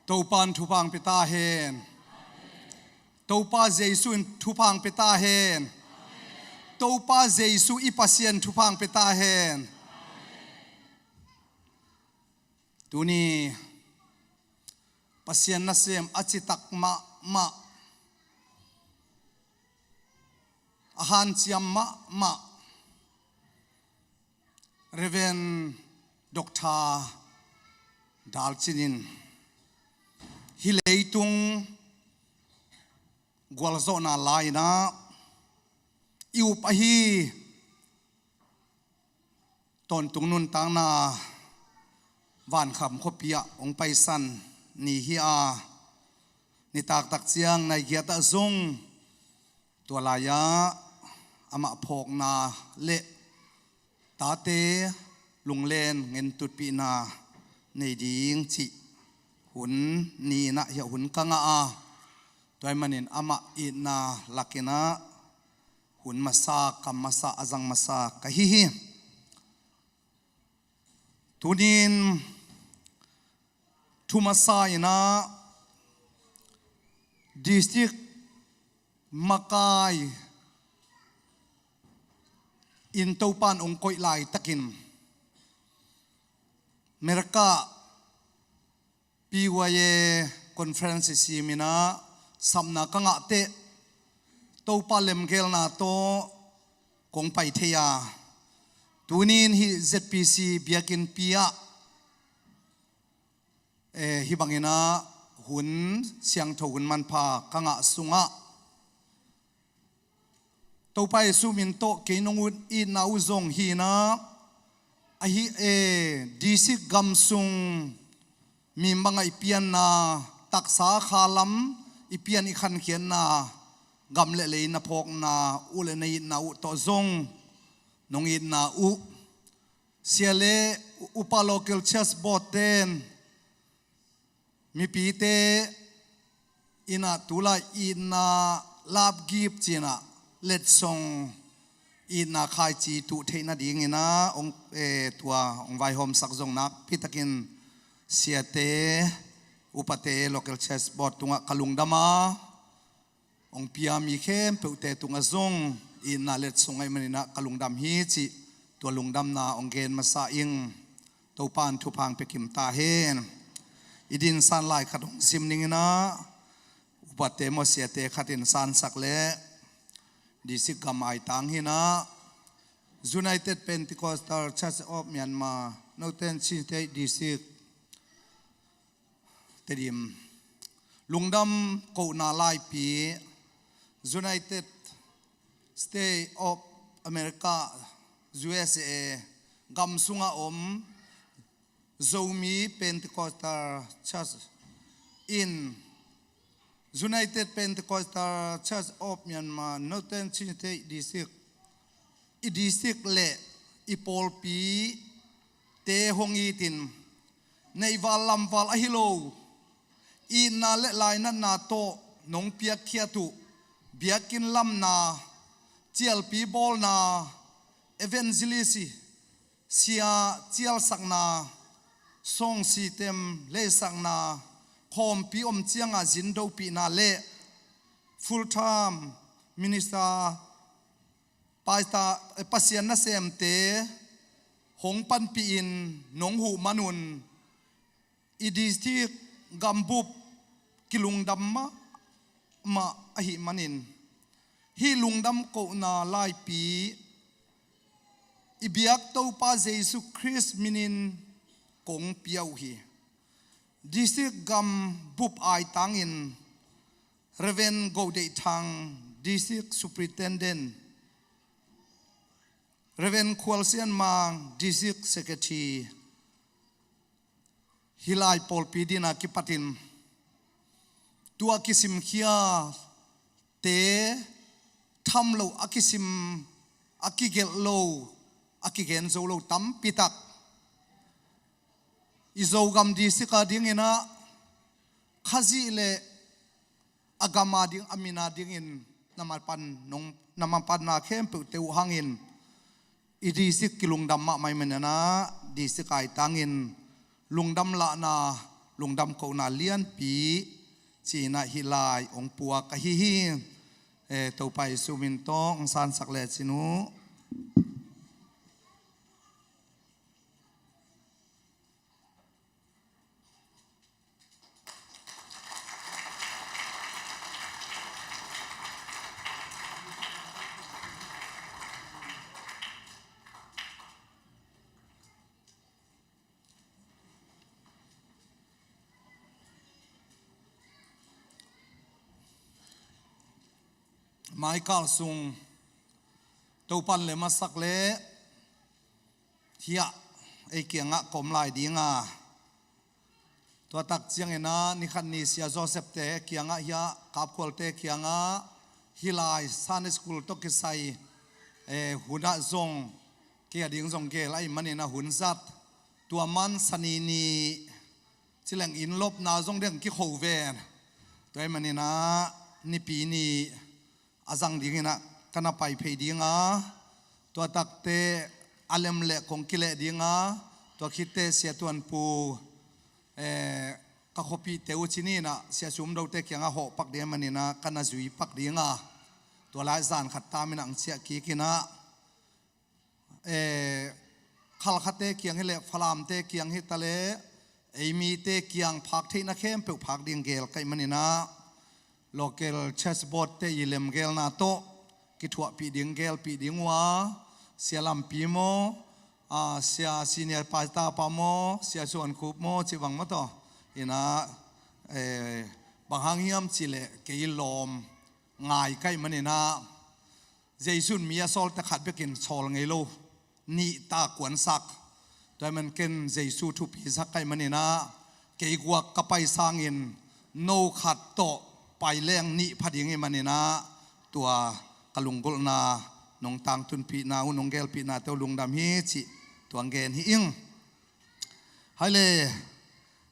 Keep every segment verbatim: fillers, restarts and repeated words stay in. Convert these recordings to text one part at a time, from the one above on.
Topa'n thupha hong pia ta hen. Topa Jesu in thupha hong pia ta hen. Topa Jesu i Pasian thupha hong pia ta hen. Tuni Pasian nasem a citak mahmah, a hanciam mahmah Reverend Doctor Dal Cin in hih leitung gualzawhna lai-in ah i up ahi tawntung nuntakna Vankham khuapi ah hong paisan ni hi a, nitak tak ciang nai giat ah zong tua lai-ah amah phawkna le tate lunglen ngentutpihna nei ding cih hun ni-in ah hiah hun ka ngah a, tua ahih manin amah itna lak-in ah hun masa, kam masa, a zang masa ka hi hi. Tuni-in thu masa-in ah district makai in Topa'n hong koih laitakin America P Y A conference i sim-in ah sapna ka ngah teh Topa lemgelna tawh kong pai thei a, tuni-in hih Z P C biakinnpi ah, eh, hih bangin ah hun siangtho, hun manpha ka ngah sungah Topa Jesu min tawh kei nong ut itna uh zong hi-in ah, ahi, eh, district gam sung mi bangah i pianna, taksa khalam i pian i khankhiatna, gam le lei na phawkna uh le na itna uh tawh zong nong itna uh, sia le upa local church board ten mipite in ah tulai itna lapgip ci-in ah letsong itna khaici tuh theih nadingin ah hong, eh, tua hong vaihawmsak zong nakpi takin siate, upate, local church board tungah ka lungdam a, hong pia mi khempeuhte tungah zong itna letsong ahih manin ah ka lungdam hi cih tua lungdamna hong gen masa ing. Topa'n thupha hong pia kim ta hen. I dinsan lai khat hong sim ning in ah, upate maw, siate khat in sansak leh district gam aitang hi-in ah, United Pentecostal Church of Myanmar, Northern Chin State District, Tedim. Lungdam kohna laipi, United States of America, U S A, gam sungah om Zomi Pentecostal Church in United Pentecostal Church of Myanmar, Northern Chin State District, i district le i pawlpite hong itin, neihval lamval ahi lo, itna le lainatna tawh nong piakkhiat uh biakinn lamna, cialpi bawlna, evangelist, sia cialsakna, song sitem leisakna, khawmpi om cianga zindopihna le full time minister, pastor, eh, Pasian nasemte hong panpihin nong huh manun, i district gambup kilungdam mahmah ahih manin, hih lungdam kohna laipi i biak Topa Jesu Khrist minin kong pia uh hi. District gambup aitangin Reverend Go Deih Thang, District Superintendent, Reverend Khual Sian Mang, District Secretary, hih lai pawlpi dina kipatin tua kisimkhiate tham lo, a kisim, a kigelh lo, a kigen zo lo tampi tak i Zogam district a dingin ah Khazih le a gam a ding, a min a dingin na mapan nong, na mapanna khempeuhte uh hangin i district kilungdam mahmah ahih manin ah, district aitangin lungdam lahna lungdam kohna lianpi ci-in ah hih lai hong puak ahi hi. Eh, Topa Jesu min tawh hong sansak lecin uh. Mai kal sung Topan le masak le hiah ei kiangah ka om lai ding a, tua tak ciangin ah ni khat ni Sia Joseph te kiangah hiah Kapkhual te kiangah hih lai Sunday School tawh kisai, eh, hun ah zong kei a ding zong gel ahih manin ah hun zat, tua man Sani ni ci leng inn lopna zong deng kikho ven. Tua ahih manin ah Nipi ni a zang dingin ah ka na pai phei ding a, tua tak teh a lem leh kong kileh ding a, tua khit teh Sia Tuan Pu, eh, ka khuapihte uh ci ni in ah Sia Sum Do te kiangah hawh pak ding ahih manin ah ka na zui pak ding a, tua lai zan khat tam in ah hong ciah kik in ah, eh, Khalkha te kiang hi leh Falam te kiang hi ta leh ei mite kiang phak theihna khempeuh phak ding gel ka hih manin ah local church board te i lemgelna tawh kithuahpih ding, gelpih ding uh a, Sia Lampi maw, a, Sia Senior Pastor pa maw, Sia Suan Khup maw, ci bang maw tawh in ah, eh, bang hang hiam cih leh kei lawm ngai ka hih manin ah Jesu in mi a sawlte khat bekin sawl ngei lo, nih ta kuansak. Tua ahih man ken Jesu thupi sak ka hih manin ah kei guak ka pai sangin no khat tawh pai leng nih pha ding ahih manin ah tua ka lunggulhna nong tangtunpihna uh, nong gelpihna te uh lungdam hi cih tua hong gen hi ing. Hai le,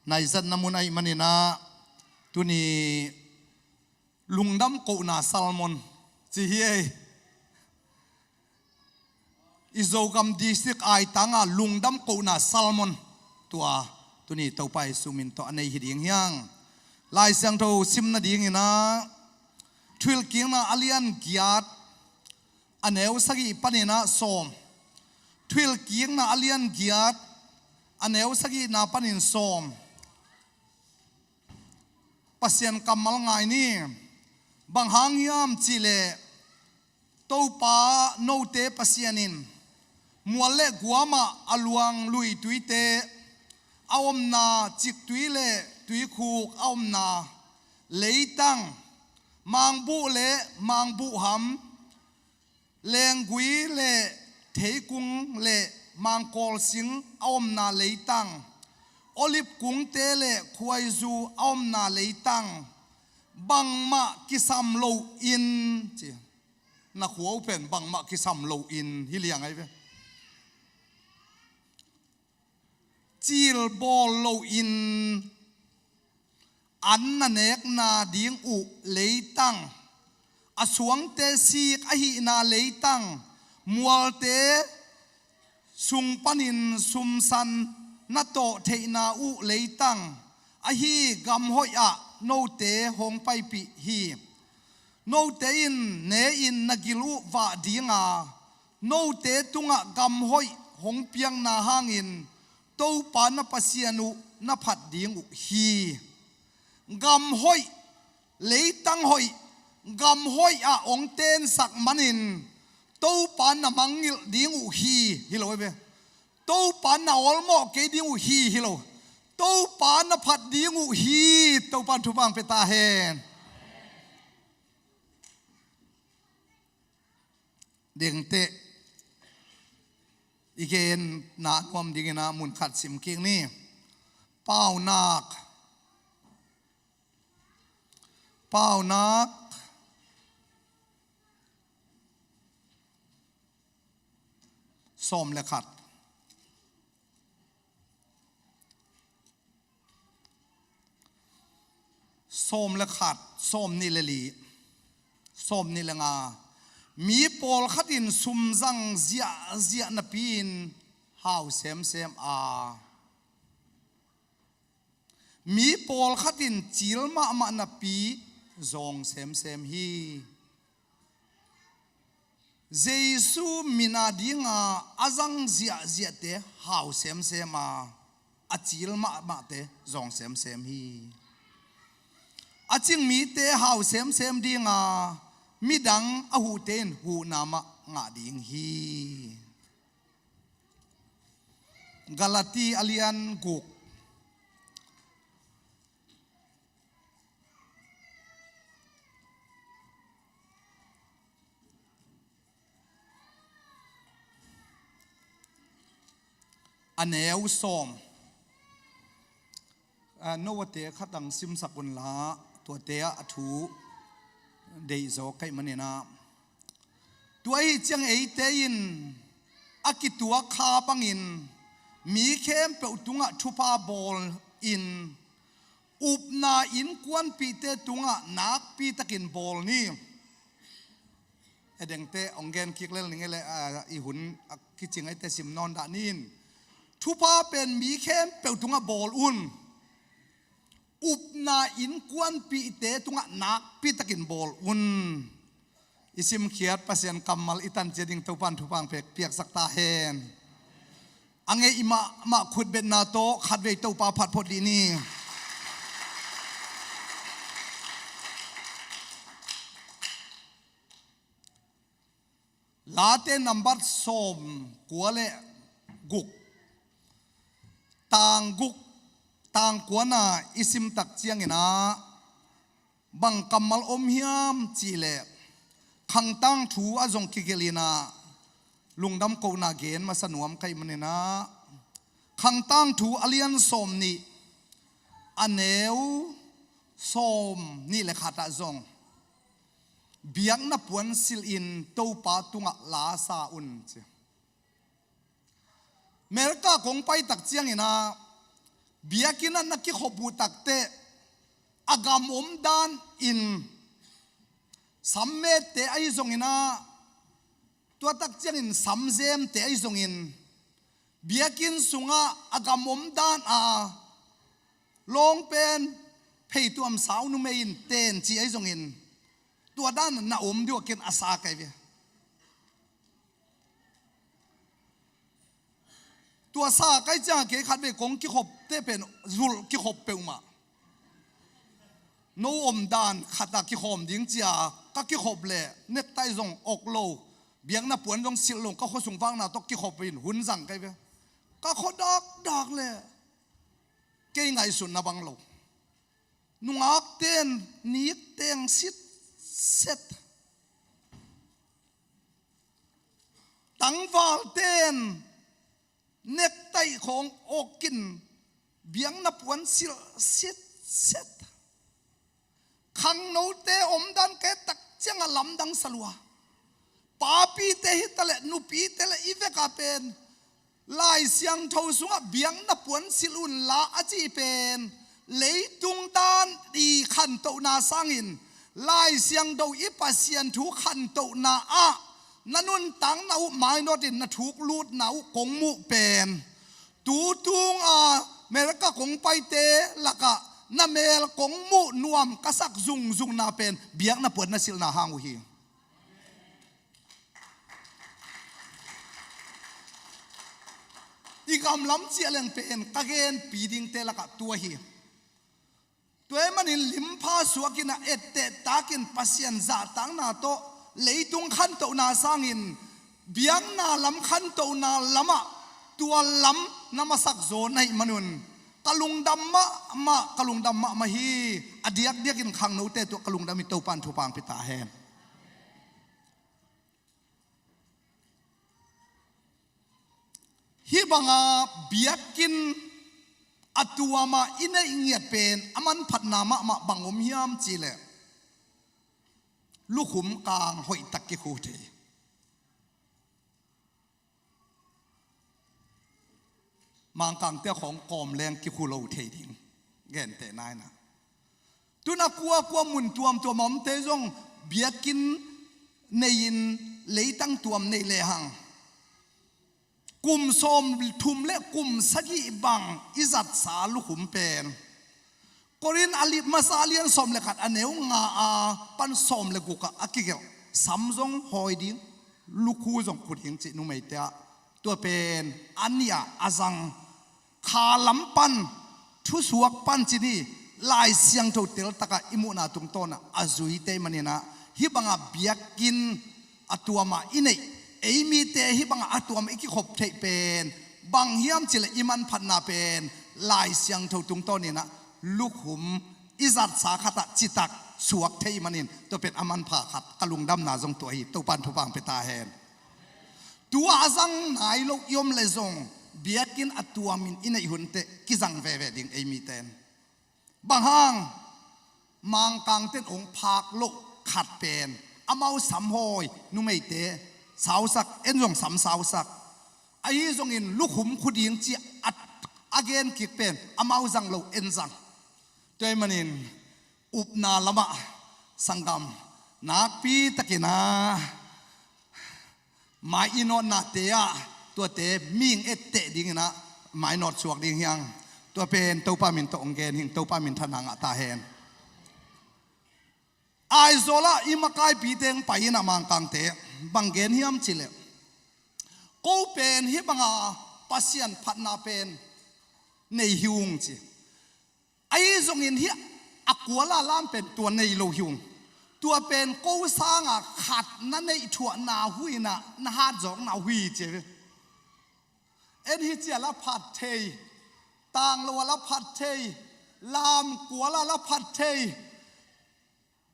nai zatna mun ahih manin ah tuni lungdam kohna sermon ci hi ei. I Zogam district aitanga lungdam kohna sermon tua tuni Topa Jesu min tawh a nei hi ding hi hang. Lai Siangtho simna dingin ah Thuhilhkikna a lian giat a neu sagih panin ah sawm. Thuhilhkikna a lian giat a neu sagihna panin sawm. Pasian kammal ngai ni. Bang hang hiam cih leh Topa note Pasian in mual le guamah a luang luituite, a omna ciktui le tuikhuk a omna leitang, mangbuh le mangbuhham, lenggui le theikung le mangkawlsing a omna leitang, olive kungte le khuaizu a omna leitang, bangmah kisam loin ci. Na khua uh pen bangmah kisam loin hi liang ahi ve. Cil bawl loin an na nekna ding uh leitang, a suangte sik ahihna leitang, mualte sung panin sumsan na tawh theihna uh leitang, ahi gamhoih ah note hong paipih hi. Note in ne-in na gil uh vah ding a, note tungah gamhoih hong piakna hangin Topa na Pasian uh na phat ding uh hi. Gamhoih, leitang hoih, gamhoih ah hong tensak manin Topa na mangngilh ding uh hi, hi lo ve. Topa na awlmawh kei ding uh hi, hi lo. Topa na phat ding uh hi. Topa in thupha hong pia ta hen. Dengteh i genna nuam dingin ah mun khat sim kik ni. Paunak. Paunak sawm le khat. Sawm le khat, sawm nih le li, sawm nih le nga. Mi pawlkhat in sum zang ziahziah napi-in hau semsem a, Mi pawlkhat in cil mahmah napi zawng semsem hi. Jesu min a dinga a zang ziahziahte hau semsem a, a cil mahmahte zawng semsem hi. A cing mite hau semsem dinga, midang a huhte in huhna mah ngah ding hi. Galati a lian guk. A neu sawm. Ah, Noah te khat ang simsak unla, tuate ah a thu deih zaw ka hih manin ah, tua ahih ciang eite in a kituak kha bangin mi khempeuh tungah thupha bawl in, upna innkuanpihte tungah nakpitakin bawl ni. Edengte hong gen kik lel ning e le, ah, i hun a kicing ahite sim nawn dah ni in. Thupha pen mi khempeuh tungah bawl un. Upna innkuanpihte tungah nakpitakin bawl un. I simkhiat Pasian kammal i tan ciat ding Topan thupha hong pek, piaksak ta hen. A ngeih mahmah khutbetna tawh khatvei Topa phat phot dih ni. Late nambat sawm kua le guk, tang guk, tang kuana i simtak ciangin ah, bang kammal om hiam cihleh, Khangtangthu ah zong kigelh in ah, lungdam kohna gen masa nuam ka hih manin ah, Khangtangthu a lian sawm nih, a neu sawm nih le khat ah zong, biakna puansilh in Topa tungah la sa un ci. America kong pai tak ciangin ah, biakinn ah na kikhop uh takteh, a gam om dan in, sammette ahi zongin ah, tua tak ciangin samzemte ahi zongin, biakinn sungah a gam om dan a, lawng pen pheituam sau numei in ten ci ahi zongin, tua dan na om dih uh a ken a sa kai ve. Tua sa kai ciangah kei khatvei kong kikhopte pen zulh kikhop peuhmah. No om dan khatah kikhawm ding cia ka kikhop leh, nektai zong ok lo, biakna puan zong silh lo, ka khuasung vakna tawh kikhop in hun zang kai ve. Ka khua dakdak leh kei ngaihsutna bang lo. Nungakten nikteng sitset. Tangvalte in nektai khawng awkin biakna puan silh sitset. Khangnote omdan ka et tak ciangah lamdang sa lua. Papite hi taleh nupite le i vekah pen Lai Siangtho sungah biakna puan silh unla a cih pen leitung dan i khantohna sangin Lai Siangtho i Pasian thu khantohna ah na nuntakna uh mainawtin na thuklutna uh kong muh pen, tutung a America kong paite lakah na mel kong muh nuam ka sak zungzungna pen biakna puan na silhna hang uh hi. I gamlam ciah leng pen ka genpi dingte lakah tua hi. Tua ahih manin limpha suakin a etteh takin Pasian zahtakna tawh leitung khantohna sangin biakna lam khantohna lamah tua lam na masak zaw na hih manun ka lungdam mahmah, ka lungdam mahmah hi. A diakdiakin khangnote tawh ka lungdam hi. Topan thupha hong pia ta hen. Hih banga biakinn a tuama i neih ngiat pen a manphatna mahmah bang om hiam cihleh, lukhum kang hoihtak kikhu thei. Mangkangte khawng kawm leng kikhu lo thei ding, gente naina. Tuna kuakua mun tuamtuam a omte zong biakinn nei-in leitang tuam nei lehang, kum sawmthum le kum sagih bang i zatsa lukhum pen Korin a li-, masa a lian sawm le khat a neu nga a pan sawm le guk ah a kigelh, sam zong hawi ding, lukhu zong khu ding cih numeite ah, tua pen a nih ah a zang, kha lam pan, thusuak pan ci ni, Lai Siangtho teltak ah i muhna tungtawn ah a zuite ahih manin ah, hih bang ah biakinn a tuam ah i neih, ei mite hih bang ah a tuam ah i kikhop theih pen bang hiam cih leh i manphatna pen Lai Siangtho tungtawn in ah lukhum i zatsa khat ah citak suak thei ahih manin, tua pen a manpha khat, ka lungdamna zong tua hi. Topa'n thupha hong pia ta hen. Tu-a a zang nai lo i om leh zong, biakinn a tuamin i neih hun teh kizang veve ding ei mite in. Bang hang, Mangkangte'n hong phak loh khat pen, amau sam hawi, numeite sausak, en zong sam sausak. Ahi zongin lukhum khu ding ci a, a gen kik pen amau zang lo, en zang. Tua ahih manin upna lam ah sanggam, nakpi takin ah mai i nawtnate ah tuate mihing etteh dingin ah mai nawt suak ding hi hang. Tua pen Topa min tawh hong gen hing. Topa min thanna ngah ta hen. Aizawl ah i makaipite hong pai in ah, Mangkangte, bang gen hiam cih leh, ko pen hih bang a Pasian phatna pen nei hi ung ci. Ahi zongin hih a kuala lam pen tua nei lo hi ung. Tua pen ko sang a khat na neih thuahna hui in ah, na hat zawkna hui ci ve. En, hi ci a la phat thei, tanglo a la phat thei, lam kual a la phat thei.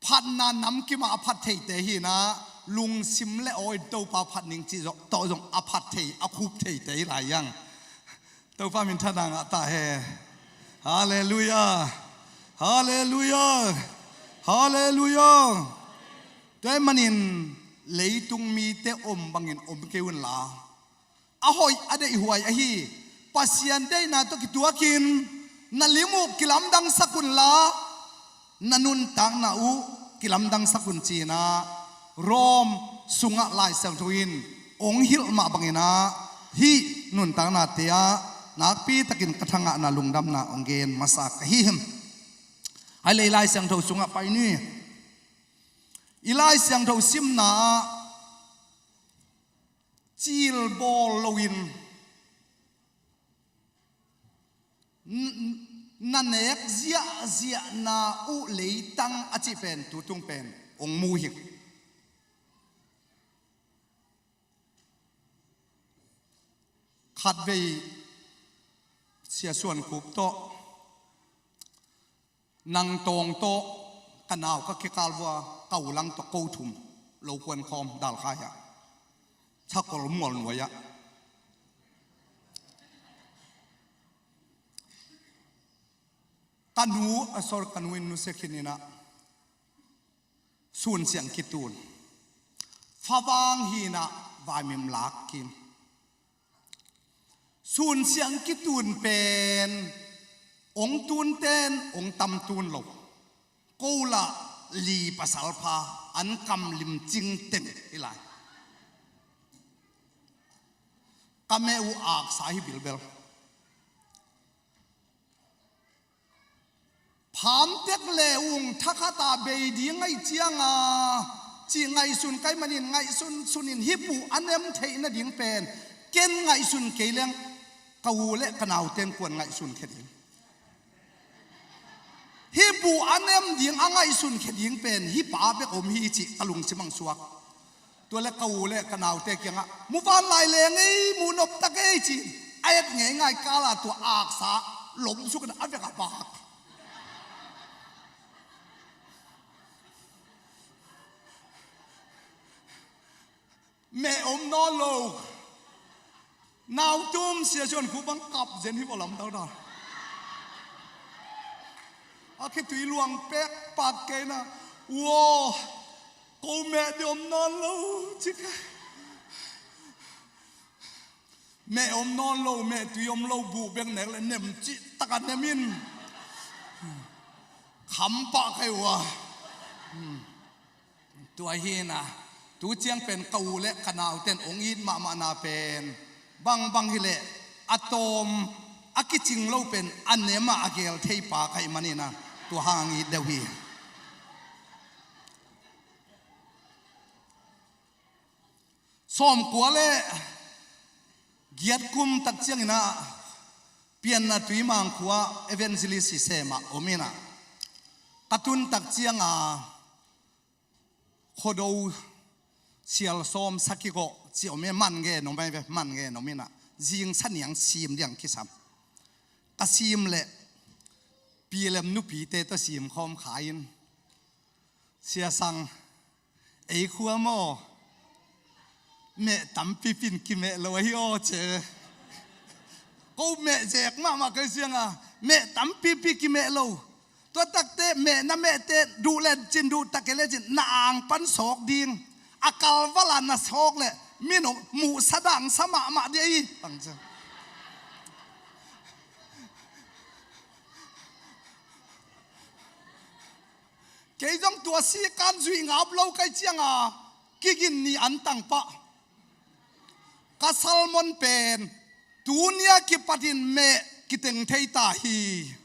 Phatna namkim a a phat theite hi in ah, lungsim le aw in Topa phat ning cih zawh tawh zong a phat thei, a khup theite hi lai hi hang. Topa min thanna ngah ta hen. Halleluiah. Halleluiah. Halleluiah. Tua ahih manin leitung mite om bangin om kei un la, a hoih a deihhuai ahi Pasian deihna tawh kituakin na lim uh kilamdangsak un la, na nuntakna uh kilamdangsak un ci in ah, Rom sungah Lai Siangtho in hong hilh mah bangin ah, hih nuntaknate ah nakpi takin ka thangahna lungdamna hong gen masa ka hi hi. Ahi leh Lai Siangtho sungah pai ni. I Lai Siangtho simna ah, cil bawl loin n-, na nek ziahziahna uh leitang a cih pen tu tung pen hong mu hi. Khatvei Sia Suan Khup tawh, Nang Tawng tawh ka nau ka kikal vua, ka u Lang tawh ko thum lo kuan khawm Dalkhai ah, Thakol mual nuai ah. Ka nu, a, sorry, ka nu in nusia khin in ah, sun siang kitun, fa vang hi in ah, vaimim lak khin. Sun siang kitun pen hong tunten hong tam tun lo. Ko lah li pasal pha, an kam lim cing teng hi lai. Ka meh uh aksa hi bilbel. Phamtek le ung, thakhat a bei ding ahih ciang a, cih ngaihsun ka hih manin, ngaihsun sun in hih bu a nem theih nading pen ken ngaihsun kei leng, ka u le ka naute in kuan ngaihsun khia ding? Hih bu a nem ding a ngaihsun khia ding pen hih pa bek om hi cih ka lungsim ah suak. Tua leh ka u le ka naute kiangah, "Muvanlai leng ei, mu nop tak ei," ci-in a et ngeingai kal a tua aksa lomsuk in a vek a bak. Meh om nawn lo. Nau tum Sia Suan Khup bang kap zen hi vua lamdang dan. A khitui luang pek pak kei in ah, "Ua, ko meh ding om nawn lo," ci kei. Meh om nawn lo, meh tui om lo, bu bek nek leh nem cih tak a nem in, kham pah kei ua. Tua hi in ah, tu ciang pen ka u le ka naute in hong it mahmahna pen, bangbang hi leh a tawm a kicing lo pen a nem ah a gel thei pa ka hih manin ah, Tua hang it deuh hi. Sawmkua le giat kum tak ciangin ah Pianna Tuimang khua evangelist hi sem ah om in ah, ka tun tak ciang a Khuado sial sawm sakikawh ci om e, man ngen om e ve, man ngen om in ah, zing saniang sim diang kisam. Ka sim leh pilem nupite tawh sim khawm kha in, Sia Sang, ei khua maw, meh tampipi in kimeh lo ahi aw ce. Ko meh zek mahmah kei siang a, meh tampipi kimeh lo. Tua takte meh na mehte duh lecin, duh tak e lecin na ang pan sawk ding. A kalval a na sawk leh minung muhsa dangsa mahmah ding ahi. Bang ciang. Kei zong tua sikan zuih ngap lo kei ciang a, kigin ni an tang pah. Ka sermon pen, tuni a kipatin meh kiteng thei ta hi.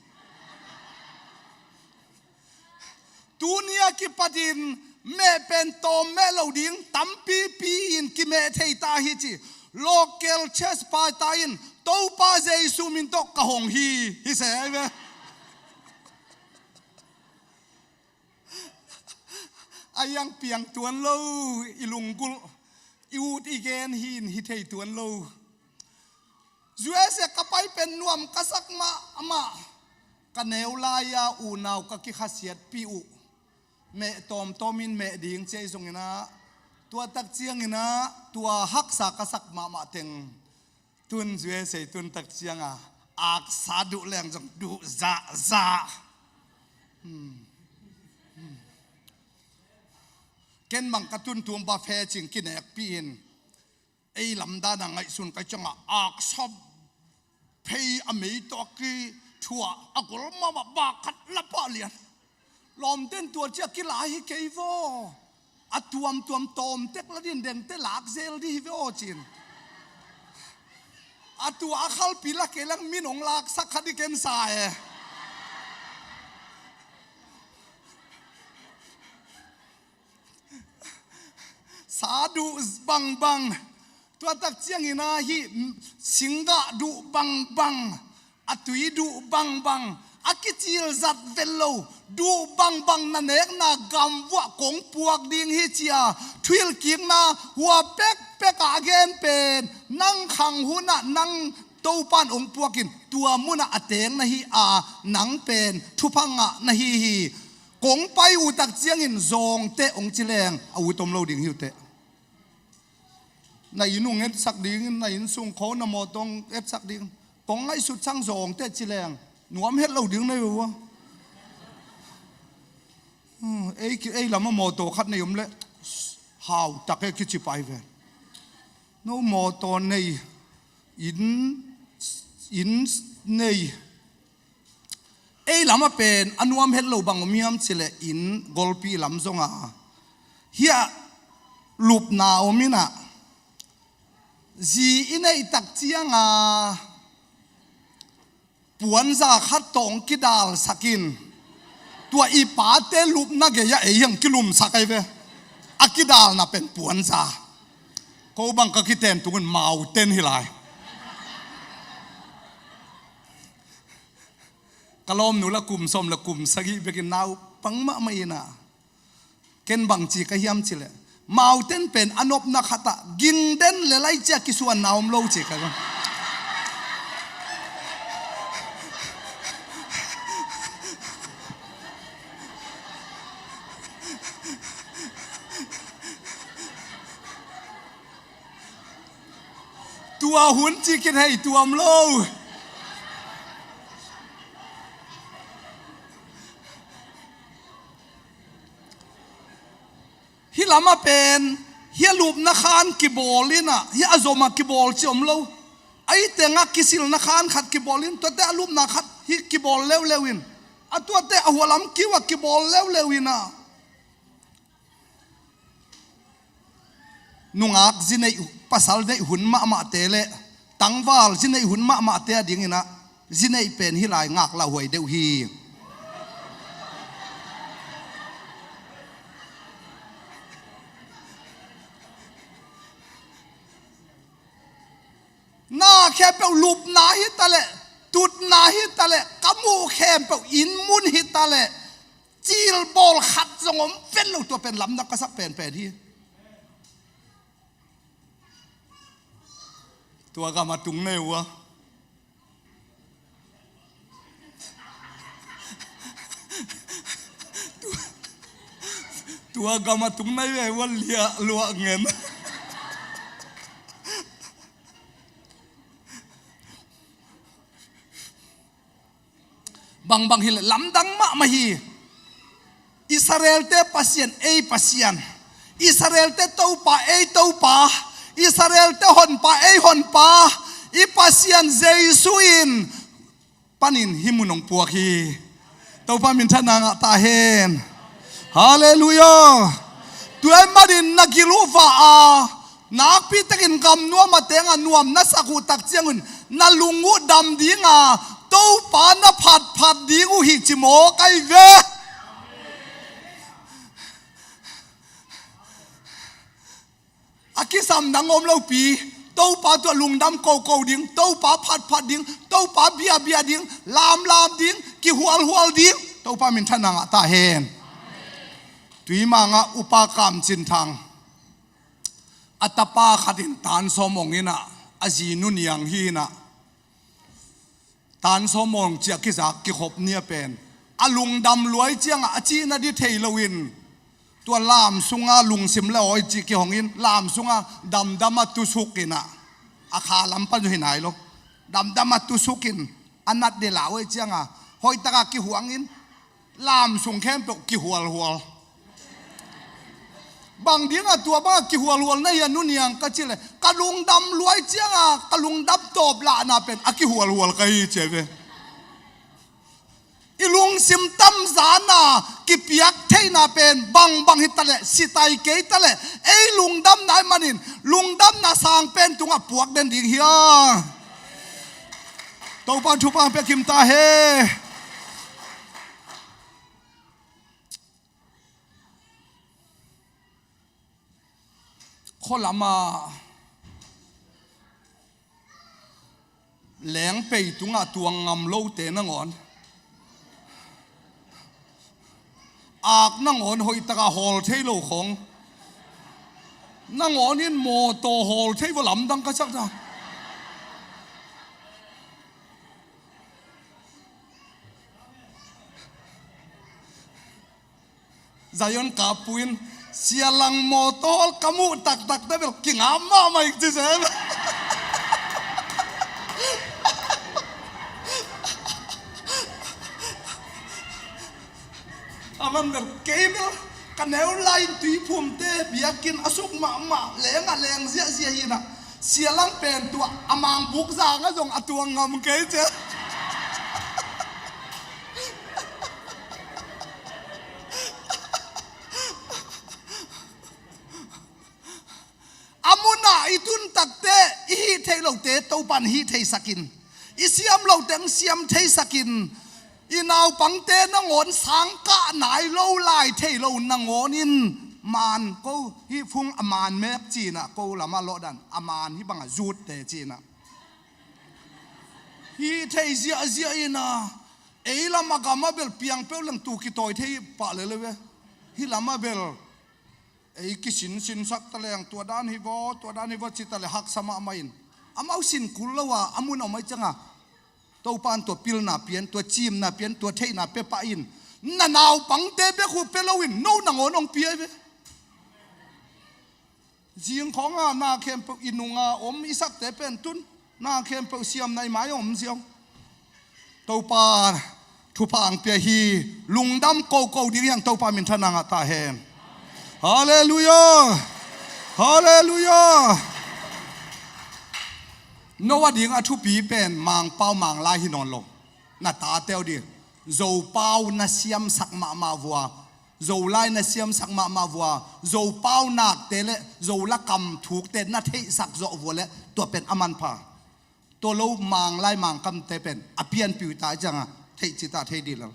Tuni a kipatin meh pen tawm meh lo ding, tampipi in kimeh thei ta hi ci. Local church pastor in Topa Jesu min tawh ka hong hi, hi se ai ve. A iang piang tuan lo, i lunggulh, i ut i gen hi in hi thei tuan lo. U S A ka pai pen nuam ka sak mahmah. Ka neu lai-a unau ka kikhasiatpih uh. Meh tawmtawm in meh ding ci ahi zongin ah, tua tak ciangin ah tua haksa ka sak mahmah teng. Tun U S A tun tak ciang a, aksa duh leng zong duh zahzah. Hmm. Hmm. Ken bang ka tun tung buffet cing kinekpih in, ei lamdan a ngaihsun kai ciang a, aksa phei a mei tawh a kithuah a gol mahmah, bak khat la pah lian. Lawmten tua ciah kila hi kei vaw. A tuamtuam tawm tek la din dengte lak zel di hi ve aw cin. A tua a khalpi la kei lang min hong laksak kha di ken sa e. Sa duh bangbang. Tua tak ciangin ah hih singgah duh bangbang, a tui duh bangbang, a kicilzat vet lo, duh bangbang na nekna gamvuah kong puak ding hi ci-a thuhilhkikna hua pekpek ah a gen pen, nang khang hun ah nang Topa in hong puakin tua mun ah a teng na hi a, nang pen thupha ngah na hi hi. Kong pai uh tak ciangin zawngte hong ci leng a ut om lo ding hi uh teh. Na inn hong etsak dingin, na inn sung kho na mawtaw hong etsak ding. Kong ngaihsut sang zawngte ci leng nuam het lo ding na hi uh a. Hmm, ei, ei lam a mawtaw khat nei om leh hau tak e kici pai ve. No mawtaw nei, inn, inn nei. Ei lam a pen a nuam het lo bang om hiam cih leh inn golpi lam zong a, hiah lupna om in ah, zi i neih tak ciang a puanza khat tawh hong kidalsak in, tua i pate lupna gei ah ei hong kilumsak ahi ve. A kidalna pen puanza. Ko bang ka kiten tung in mountain hi lai. Ka lawmnu la kum sawm le kum sagih bekin naupang mahmah in ah, ken bang ci ka hiam cih leh, mountain pen a nopna khat ah ging den le lai ciah kisuanna om lo ci ka. Tua hun ci kithei tuam lo. Hih lam a pen, hih a lupna khan kibawl in ah, hih a zom a kibawl ci om lo. Ahi teng ah kisilna khan khat kibawl in, tuate a lupna khat hih kibawl leuleu in, a tuate a hua lam kiu a kibawl leuleu in ah. Nungak zi neih, pasal neih hun mahmahte le tangval zi neih hun mahmahte a dingin ah, zi neih pen hih lai ngak lauhuai deuh hi. khempeuh lupna hi ta leh, tutna hi ta leh, ka muh khempeuh inn mun hi ta leh, cilbawl khat zong om vet lo, tua pen lamdang ka sak penpen hi. Tua gam a tung nei uh a. Tua, tua gam a tung nei uh a, liah luah ngen. Bangbang hileh lamdang mahmah hi. Israelte Pasian, ei Pasian. Israelte Topa, ei Topa. Israelte Honpa, ei Honpa. I Pasian Jesu in panin hih mun hong puak hi. Topa minthanna ngah ta hen. Halleluiah. Tua ahih manin na gil uh vah a, nakpi takin gam nuam a teng a nuam na sak uh tak ciangun na lung uh dam ding a, Topa na phatphat ding uh hi ci mawk ahi ve. A kisam dang om lopi, Topa tungah lungdam koko ding, Topa phatphat ding, Topa biabia ding, lamlam ding, kihualhual ding, Topa minthanna ngah ta hen. Tuimang ah Upa Kam Cin Thang, a tapa khat in tan sawm hong in ah, a zi Nu Niang hi in ah, tan sawm hong ciah kizak kikhop ni a pen, a lungdam luai ciangah a cihna ding thei loin, tua lam sunga lungsim le awi cih kihong in, lam sunga damdam a tusuk in ah, a kha lam pan uh hi nai lo, damdam a tusuk in, a nat ding lau ahih ciangah hoihtak a kihuang in, lam sung khempeuh kihualhual. Bang ding a tua bang a kihualhual na hi a Nu Niang ka cih leh, ka lungdam luai ciangah ka lungdam tawp lahna pen a kihualhual ka hi ci ve. I lungsim tamzan a kipiak theihna pen bangbang hi ta leh, si tai kei ta leh, ei lungdamna ahih manin lungdamna sang pen tungah puak den ding hi a. Topa thupha pia kim ta hen. Khualama lengpei tungah tuang ngam lote nangawn, ak nangawn hoihtaka hawl thei lo khong, nangawn in mawtaw hawl thei vua lamdang ka sak ta. Zion kappu in, Sia Lang mawtaw ka muh taktak te bel kingam mahmah ing ci sem. Aman bel, kei bel ka neu lai-in tuiphumte biakinn a suk mahmah, leng a leng ziahziah hi in ah, Sia Lang pen tua a mangbuk zangah zong a tuang ngam kei ci. A munah i tun takte, i hih theih lote Topan hih theisak in, i siam lote hong siam theisak in, i naupangte nangawn sangkah nai lo lai thei lo nangawn in, man ko hih phung a man mek ci in ah, ko lamah lawhdan a man hih bangah zutte ci in ah, hih thei ziahziah in ah, ei lamah gamah bel piang peuh leng tu kitawi thei pah lel ve. Hih lamah bel ei kisinsinsak ta leng, tua dan hi vaw, tua dan hi vaw ci ta leh haksa mahmah in, amau sin kul lo a, a mun a om ahih ciangah Topan tua pilna pian, tua cimna pian, tua theihna pia pah in, na naupangte bek uh pia loin no nangawn hong pia hi ve. Zing khawngah na khempeuh i nunga om i sakte pen tun, na khempeuh siamna i mai-ah om ziau. Topa thupha ang pia hi. Lungdam koko ding hi hang. Topa minthanna ngah ta hen. Halleluiah. Halleluiah. No a ding a thupi pen Mangpau Manglai hi nawn lo. Na tate uh ding Zopau na siamsak mahmah vua, Zolai na siamsak mahmah vua, Zopau nakte le Zola kam thukte na theihsak zawh vua le tua pen a manpha. Tua lo Manglai Mangkamte pen a pianpih uh ta ciangah theih cita thei dih lo.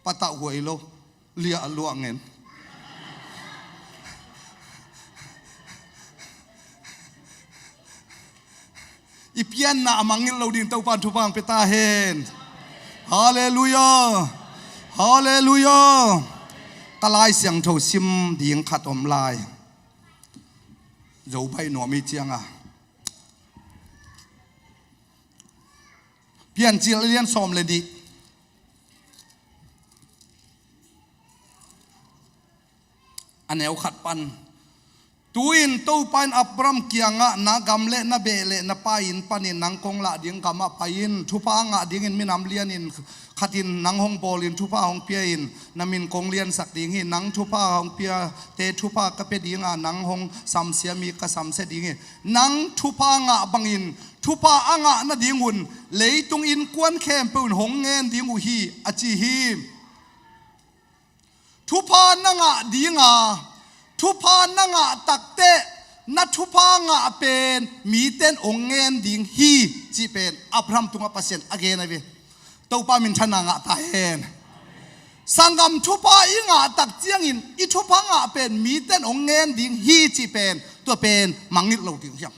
Patah huai lo, liah luah ngen. I pianna a mangngilh lo ding Topan thupha hong pia ta hen. Halleluiah. Halleluiah. Ka Lai Siangtho sim ding khat om lai. Zo baih nuam i cianga Piancil a lian sawm le nih, a neu khat pan. Tu-in Topa in Abraham kiangah, na gam le na beh le na pa inn panin nang kong lah ding gamah pai in. Thupha a ngah dingin minam lianin khatin nang hong bawlin thupha hong pia in. Na min kong liansak ding hi. Nang thupha hong piate thupha ka pia dinga, nang hong samsia mi ka samsia ding hi. Nang thupha ngah bangin thupha a ngah nadingun leitung innkuan khempeuh in hong ngen ding uh hi, a ci hi. Thupha na ngah dinga, thupha na ngah takteh na thupha ngah pen miten hong ngen ding hi, cih pen Abraham tungah Pasian a gen ahi ve. Topa minthanna ngah ta hen. Sanggam, thupha i ngah tak ciangin i thupha ngah pen miten hong ngen ding hi, cih pen, tua pen mangngilh lo ding hiam?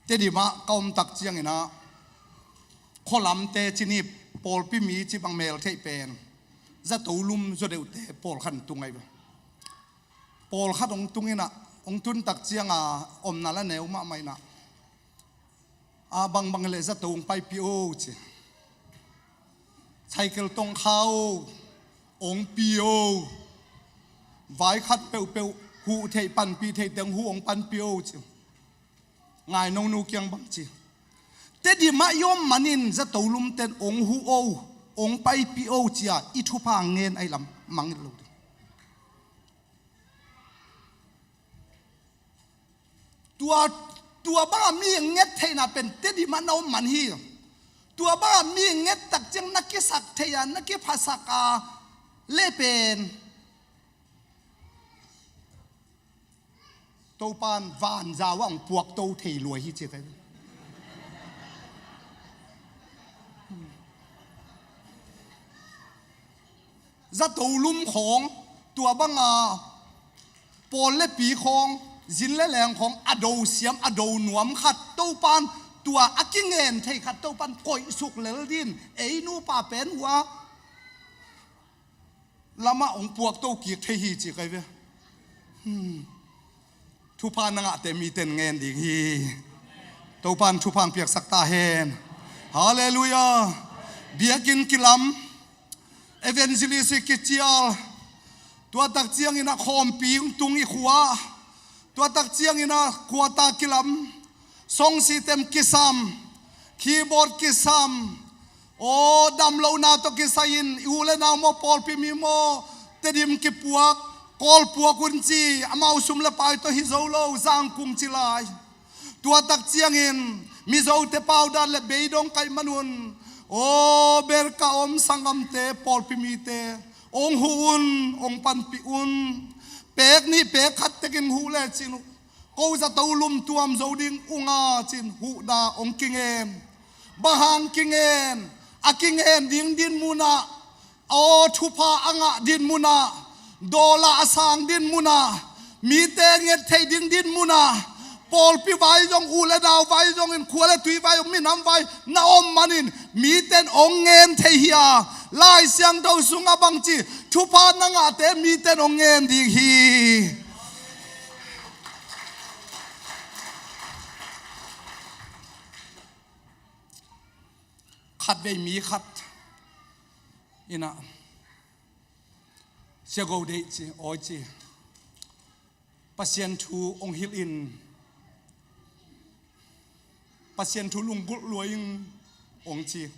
Tedim ah ka om tak ciangin ah, khualamte cih ni, pawlpi mi cih bang mel theih pen, zato lum zaw deuhte pawlkhat tung ahi ve. Pawlkhat hong tung in ah, hong tun tak cianga omna la neu mahmah in ah, a bangbang le zato hong paipih o ci. Cycle tong kha o, hong pi o. Vai khat peuhpeuh huh theih, panpih theih teng huh hong panpih o ci. Ngai nong nu kiang bang ci. Tedim ah i om manin zato lumten hong huh o, hong paipih o ci-a i thupha ngen ahi lam mangngilh lo ding. Tua, tua banga mi nget theihna pen Tedim ah na om man hi. Tua banga mi nget tak ciang na kisak thei a, na kiphasak a le pen Topan vanzau ah hong puakto thei lua hi ci kai. Zato lum khawng, tua banga pawl le pi khawng, zin le leng khawng a do siam, a do nuam khat Topan, tua a kingen thei khat Topan koihsuk lel din, ei nupa pen uh a, lamah hong puakto kik thei hi ci kai ve. Hmm. Thupha na ngahte miten ngen ding hi. Topan thupha hong piaksak ta hen. Halleluiah. Biakinn kilam, evangelist kicial, tua tak ciangin ah khawmpi hong tung i khua, tua tak ciangin ah quarter kilam, song system kisam, keyboard kisam, aw, damlohna tawh kisai-in i u le nau maw, pawlpi mi maw, Tedim kipuak, Kawl puak un ci, amau sum le pai tawh hi zo lo, zangkung ci lai. Tua tak ciangin Mizote paudan le beidong kaih man un, aw, berka om sanggamte, pawlpi mite, hong huh un, hong panpih un. Pek nih pek khat tekin huh lecin uh, ko zato lum tuam zo ding ung a cin huhna hong kingen. Bang hang kingen? A kingen ding dinmun ah, aw, thupha a ngah dinmun ah, dawla a sang dinmun ah, mite nget theih ding dinmun ah, pawlpi vai zong, u le nau vai zongin, khua le tui vai zong, minam vai na om manin miten hong ngen thei hi a, Lai Siangtho sungah bangci, thupha na ngahte miten hong ngen ding hi. Khatvei mi khat in ah, Sia Go Deih ci, awi ci, Pasian thu hong hilh in, Pasian thu lunggulh lua in hong ci.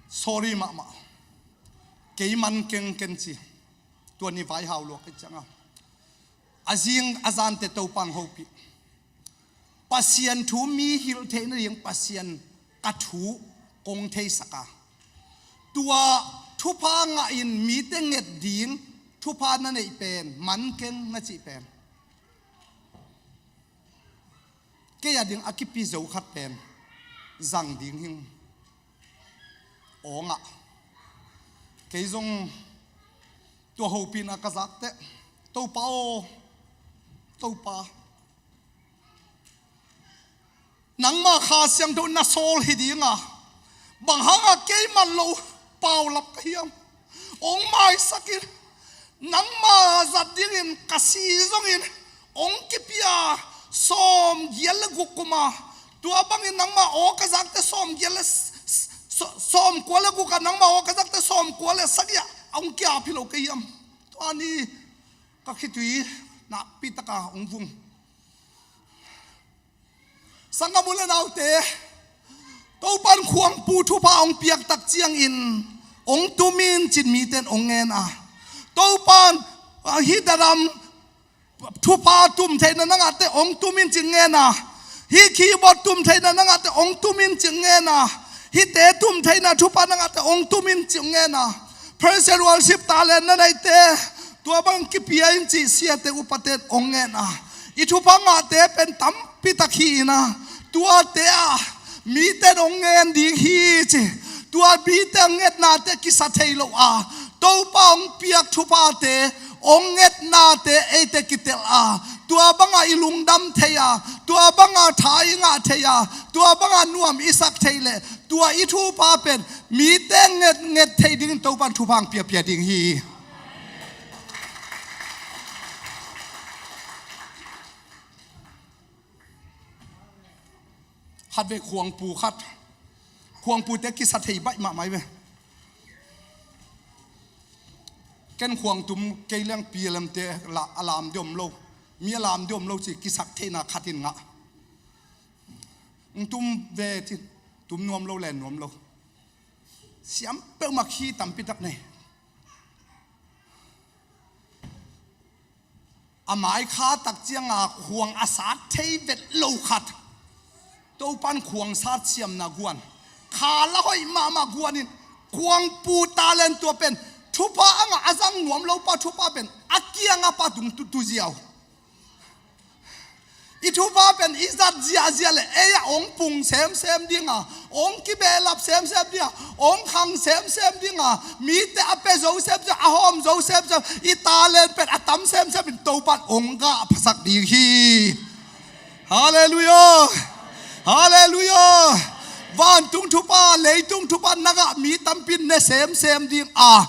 Sorry mahmah. Kei man keng ken ci. Tua ni vaihau lua kei cianga, a zing a zante Topan hopih. Pasian thu mi hilh theih nading Pasian ka thu kong theisak a, tua thupha ngahin mite nget ding thupha na neih pen man keng na cih pen, kei a ding a kipi zo khat pen zang ding hing. Aw ngah. Kei zong Tua hopihna ka zak teh, Topa aw, Topa, nangma Kha Siangtho na sawl hi ding a, bang hangah kei man lo paulap ka hiam? Hong maisak in, nangma zat dingin ka si zongin hong kipia sawmgiat le guk kum a, tua bangin nangma aw ka zakte sawmgiat le s-, s-, sawmkua le guk a, nangma aw ka zakte sawmkua le sagih a hong kiap hi lo ka hiam? Tua ni ka khitui nakpi taka hong vung. Sanggam u le naute, Topan khuangpu thupha hong piak tak ciangin hong tum in cin mite in hong ngen a. Topan, ah, hih dadam thupha tum theihna na ngahte hong tum in cin ngen a. Hih keyboard tum theihna na ngahte hong tum in cin ngen a. Hihte tum theihna thupha na ngahte hong tum in cin ngen a. Praise and worship talent na neihte, tua bang kipia in cih siate upate in hong ngen a. I thupha ngahte pen tampi tak hi in a, tuate ah mite in hong ngen ding hi ci. Tua mite a ngetnate kisa thei lo a, Topa hong piak thuphate, hong ngetnate eite kitel a, tua bangah i lungdam thei a, tua bangah tha i ngah thei a, tua bangah nuam i sak thei leh, tua i thupha pen mite nget nget thei dingin Topan thupha hong piapia ding hi. Khatvei khuangpu khat, khuangpute kisa thei baih mahmah hi ve. Ken khuang tum kei leng P L M te la-, a lam deuh om lo, mi a lam deuh om lo ci kisak theihna khat in ngah. Ng tum ve ci, tum nuam lo len nuam lo. Siam peuhmah khi tampi tak nei. A mai kha tak cianga khuang a sat thei vet lo khat, Topan khuang sat siamna guan, kha la hoih mahmah guan in, khuangpu talent tua pen thupha a ngah a zang nuam lo pa thupha pen a kiang a pa tung tu, tu ziau. I thupha pen i zat ziahziah le ei ah hong pung semsem dinga, hong kibehlap semsem dinga, hong khang semsem dinga, mite a pia zo semsem, a hawm zo semsem, i talent pen a tam semsem in Topan hong gah phasak ding hi. Halleluiah. Halleluiah. Vantung thupha, leitung thupha na gah mi tampi in ne semsem ding a,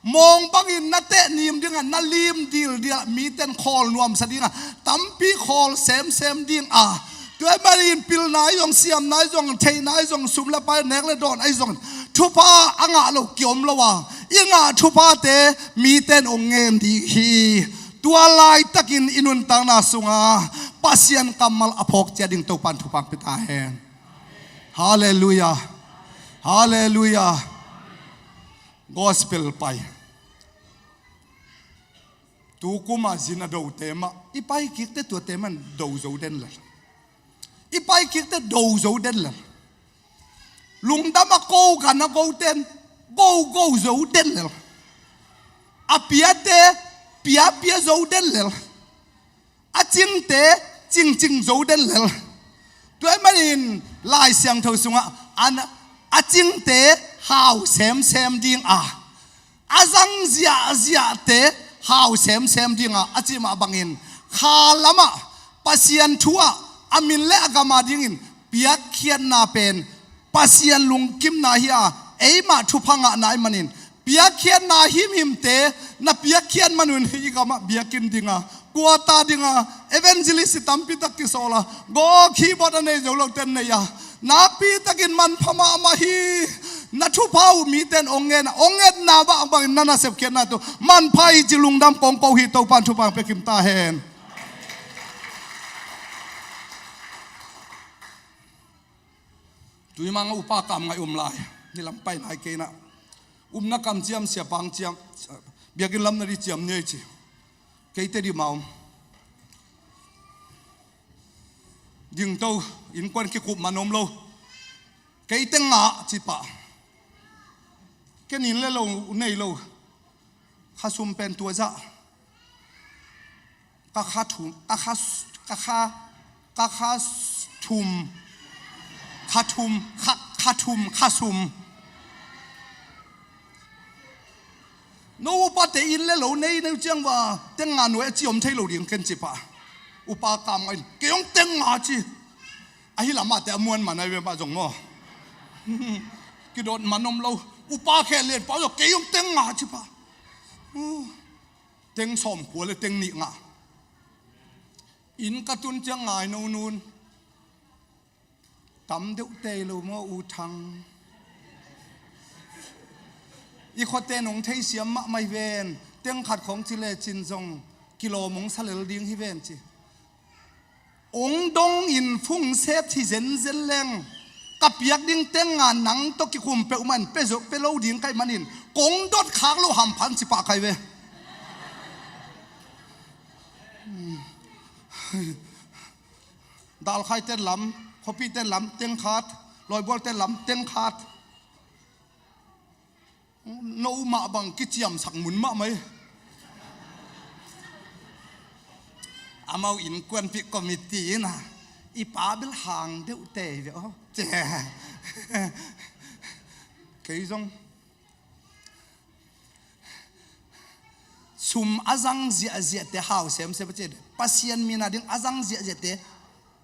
mawng bangin na teh nim dingah, na lim dildil ah mite in khawl nuamsa dingah tampi khawl semsem ding a, tua ahih manin pilna ahi zong, siamna ahi zong, theihna ahi zong, sum le pai, nek le dawn ahi zong, thupha a ngah lo kiom lo a, i ngah thuphate mite in hong ngen ding hi. Tua laitakin i nuntakna sunga Pasian kammal a phawk ciat ding Topan thupha hong pia ta hen. Halleluiah. Halleluiah. Gospel pai. Tu kuma zin a dote mah i pai kikte tuate man do zo den lel. I pai kikte do zo den lel. Lungdam a ko gan a goten go go zo den lel. A piate piapia zo den lel. A cingte cingcing zo den lel. Tua ahih manin Lai Siangtho sungah an, a cingte hau semsem ding a, a zang ziahziahte hau semsem ding a, a cih mah bangin kha lamah Pasian thu ah a min le a gam a dingin piakkhiatna pen Pasian lungkimna hi a, eimah thupha ngahna ahih manin piakkhiatna himhimte na piakkhiat man un hih i gamah biakinn dinga, kuata dinga, evangelist tampi tak kisawl a, gawk keyboard a nei zo lote nei a, nakpi takin manpha mahmah hi. Na thupha uh mite in hong ngen a, hong ngetna bang bangin na nasepkhiatna tu manpha hi ci lungdam kong ko hi. Topan thupha hong pia kim ta hen. Tuimang a upa kam ngaih um lai, ni lam pai nai kei na. Umna kam ciam, siapang ciam, biakinn lam na di ciam ni ei ci. Keite di ma om. Dingto, innkuan kikup man om lo. Keite ngah ci pah. Ken inn le lo nei lo. Kha sum pen tua zah. Ka kha thum, ka kha, ka kha, ka kha thum, kha thum, kha, kha thum, kha sum. No upate inn le lo nei neu ciang va teng nga nuai a ci om thei lo ding ken ci pah. Upa kam nga in kei hong teng nga ci. Ahi lamah te a muan man ai ve mah zong maw. Kidot man om lo. Upa khel lian pah zong kei hong teng nga ci pah. Teng sawm khua le teng nih nga. Inn ka tun ciang ngai no nun. Tam deuh tei lo maw U Thang? I khuate nong theisiam mahmah hi ven. Teng khat khong ci le cin zong kilawm hong sa lel ding hi ven ci. Ong dong in fung set hi zenzen leng ka piak ding teng nga nang tawh kikhum peuhmah in pe zo pe lo ding kai manin kong dot khak lo hamphan ci pah kai ve. Dalkhaite lam, khuapite lam teng khat, Lawibualte lam teng khat. No mah bang kiciamsak mun mahmah hi. Amau innkuanpih committee in a i pa bel hang deuh tei ve aw. Kei zong sum a zang ziahziahte hau semsem a ci. Pasian min a ding a zang ziahziahte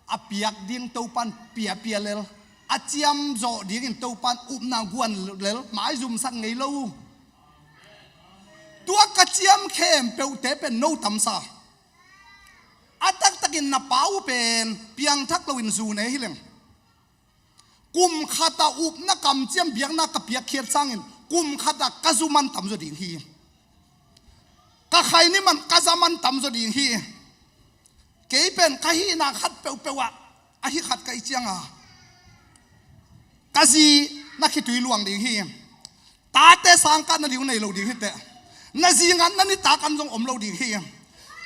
a piak ding Topan piapia lel, a ciamzawh dingin Topan upna guan lel, maizumsak ngei lo uh. Tua ka ciam khempeuhte pen no tamsa. A taktakin na pa uh pen piangthak loin zu ne hileng. Kum khata upna kamciam biakna ka piakkhiat sangin kum khata ka zu man tamzaw ding hi. Ka khaini man ka za man tamzaw ding hi. Kei pen ka hihna khat peuhpeuh ah ahi khat ka i cianga ka zi na khitui luang ding hi. Tate sangkah na ding uh nei lo ding hi teh. Na zingan na nitak an zong om lo ding hi.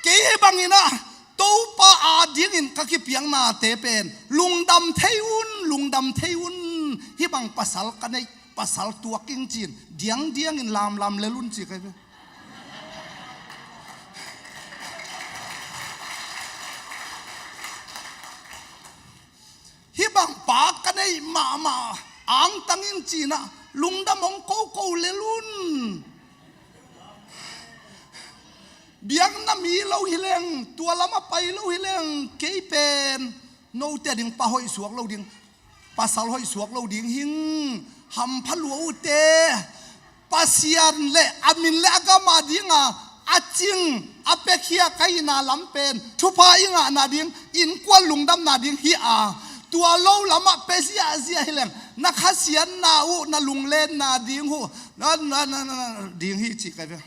Kei hi bangin ah Topa a dingin ka kipiaknate pen lungdam thei un, lungdam thei un. Hi bang pasal ka neih, pasal tuak ing cin diangdiangin lamlam lel un ci kai ve. Hi bang pa ka neih mahmah angtang in cinah lungdam hong koko lel un. Biakna mi lo hileng, tua lamah pai lo hileng, kei pen note a ding pa hoih suak lo ding, pasal hoih suak lo ding hing. Hampha lua uhte. Pasian le a min le a gam a dinga a cing a piakhia ka hihna lam pen thupha i ngahna ding, innkuan lungdamna ding hi a, tua lo lamah pia ziahziah hileng na khasiatna uh, na lunglenna ding uh, na, na, na, na, na ding hi ci kai ve.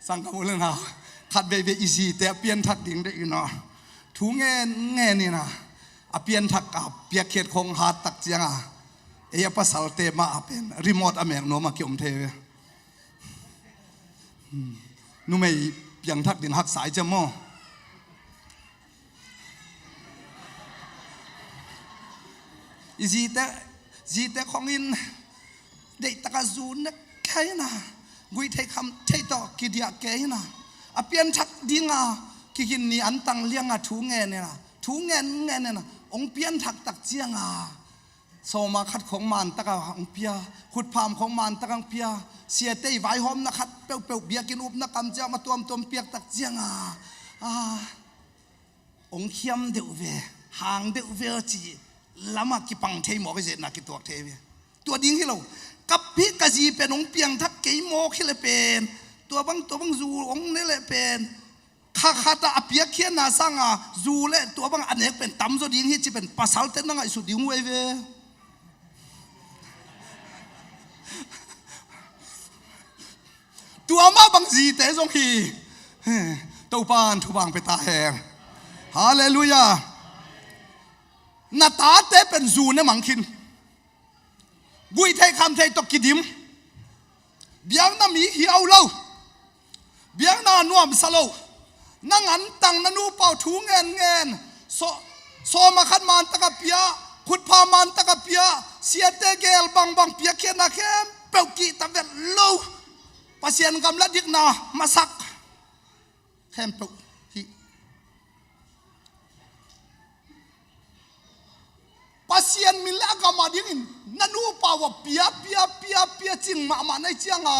Sangkam u le nau, khat veivei i zite a pianthak ding deih in aw. Thu ngen ngen in a, a pianthak a piakkhiat khong hat tak cianga ei a pasalte mah a pen remote a mek nuam a kiom thei ve. Hmm. Numei piangthak ding haksa i ciam maw? I zite, zite khongin deihtaka zu nek kei na, guih thei kham thei tawh kidiah kei na, a pianthak dinga kigin ni antang lianga thu ngen ina, thu ngen ngen ina, ong pianthak tak cianga sawma khat khong mantaka ong pia, khutpham khong mantaka ong pia, siate i vaihawmna khat peuhpeuh biakinn upna kam ciang ma tuamtuam piak tak cianga, ah, ong khiam deuh ve, hang deuh ve ci lamah kipang thei mawk i zetna kituak thei ve. Tua ding hi lo. Ka pi ka zi pen ong piangthak kei mawk hi le pen, tua bang, tua bang zu ong ne le pen, kha khata a piakkhiatna sanga zu le tua bang a nek pen tamzaw ding hi ci pen pasalte na ngaihsut ding uh ei ve. Tua mah bang zite zong hi. Topan thupha pe ta hen. Halleluiah. Na tate pen zu ne mang khin. Guih theih kham theih tawh kidim. Biakna mi hiau lo. Biakna nuamsa lo. Nang antang na nupa uh thu ngen ngen. Saw, sawma khat mantaka pia, khutpha mantaka pia, siate gel bangbang piakkhiatna khempeuh kihta vet lo. Pasian gam la dikna masak khempeuh hi. Pasian min le a gam adingin na nupa uh a pia, pia, pia, pia cing mahmah na hih cianga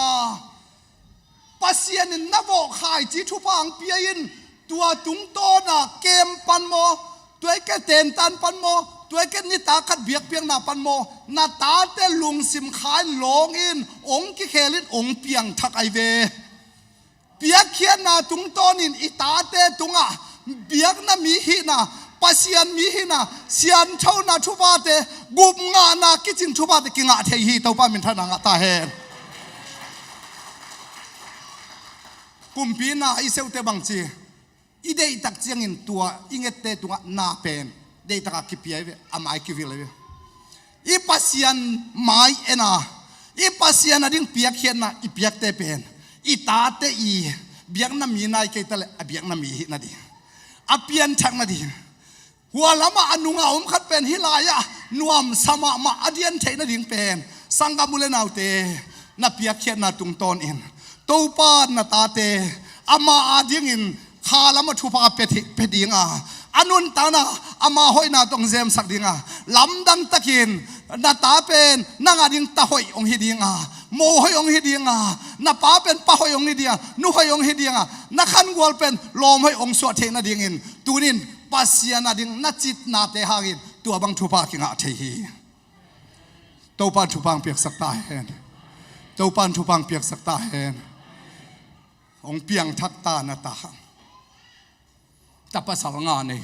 Pasian in na vawh khaici thupha hong pia in, tua tungtawna kem pan maw, tua i ke tentan pan maw, tua i ke nitak khat biakpiakna pan maw, na tate lungsim kha in lawng in hong kikhel in hong piangthak ahi ve. Piakkhiatna tungtawnin i tate tungah biakna mi hihna, Pasian mi hihna, sianthona thuphate, gupngahna kicing thuphate kingah thei hi. Topa minthanna ngah ta hen. Kumpi na i seuhte bangci i deihtak ciangin tua i ngette tungah na pen deihtaka kipia hi ve, a mai kivil hi ve. I Pasian mai ena, i Pasian ading piakkhiatna i piakte pen i tate i biakna mi nai kei ta le a biakna mi hih nading, a pianthak nading. Hua lamah a nunga om khat pen hih lai-ah nuamsa mahmah a dian theih nading pen sanggam u le naute, na piakkhiatna tungtawnin Topa na tate ama adingin kha lamah thupha pia thi-, pia dinga, a nuntakna ama hoihna tawh hong zemsak dinga, lamdang takin na ta pen nang ading ta hoih hong hi dinga, mo hoih hong hi dinga, na pa pen pa hoih hong hi dinga, nu hoih hong hi dinga, na khangual pen lawm hoih hong suah theih nadingin tunin Pasian ading na citnate hangin tua bang thupha kingah thei hi. Topa in thupha hong piaksak ta hen. Topa in thupha hong piaksak ta hen. Hong piangthak ta na ta. Ta pasal nga nei.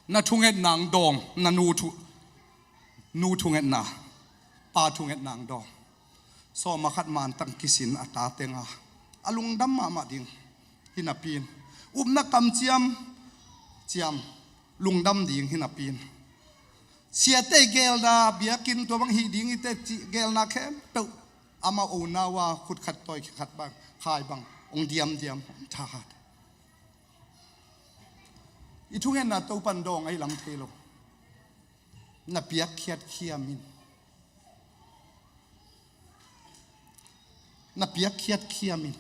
Na thungetna hong dawng, na nu thu, nu thungetna, pa thungetna hong dawng. Sawm a khat mantang kisin a ta tenga a lungdam mahmah ding hi napi in, upna kamciam ciam lungdam ding hi napi in, siate i gelna, biakinn tua bang hih ding hi teh cih gelna khempeuh amau o nau a khut khat tawi khat bang, khai bang hong diamdiam, hong thahat. I thungetna Topa in dawng ahi lam thei lo. Na piakkhiat khiam in. Na piakkhiat khiam in.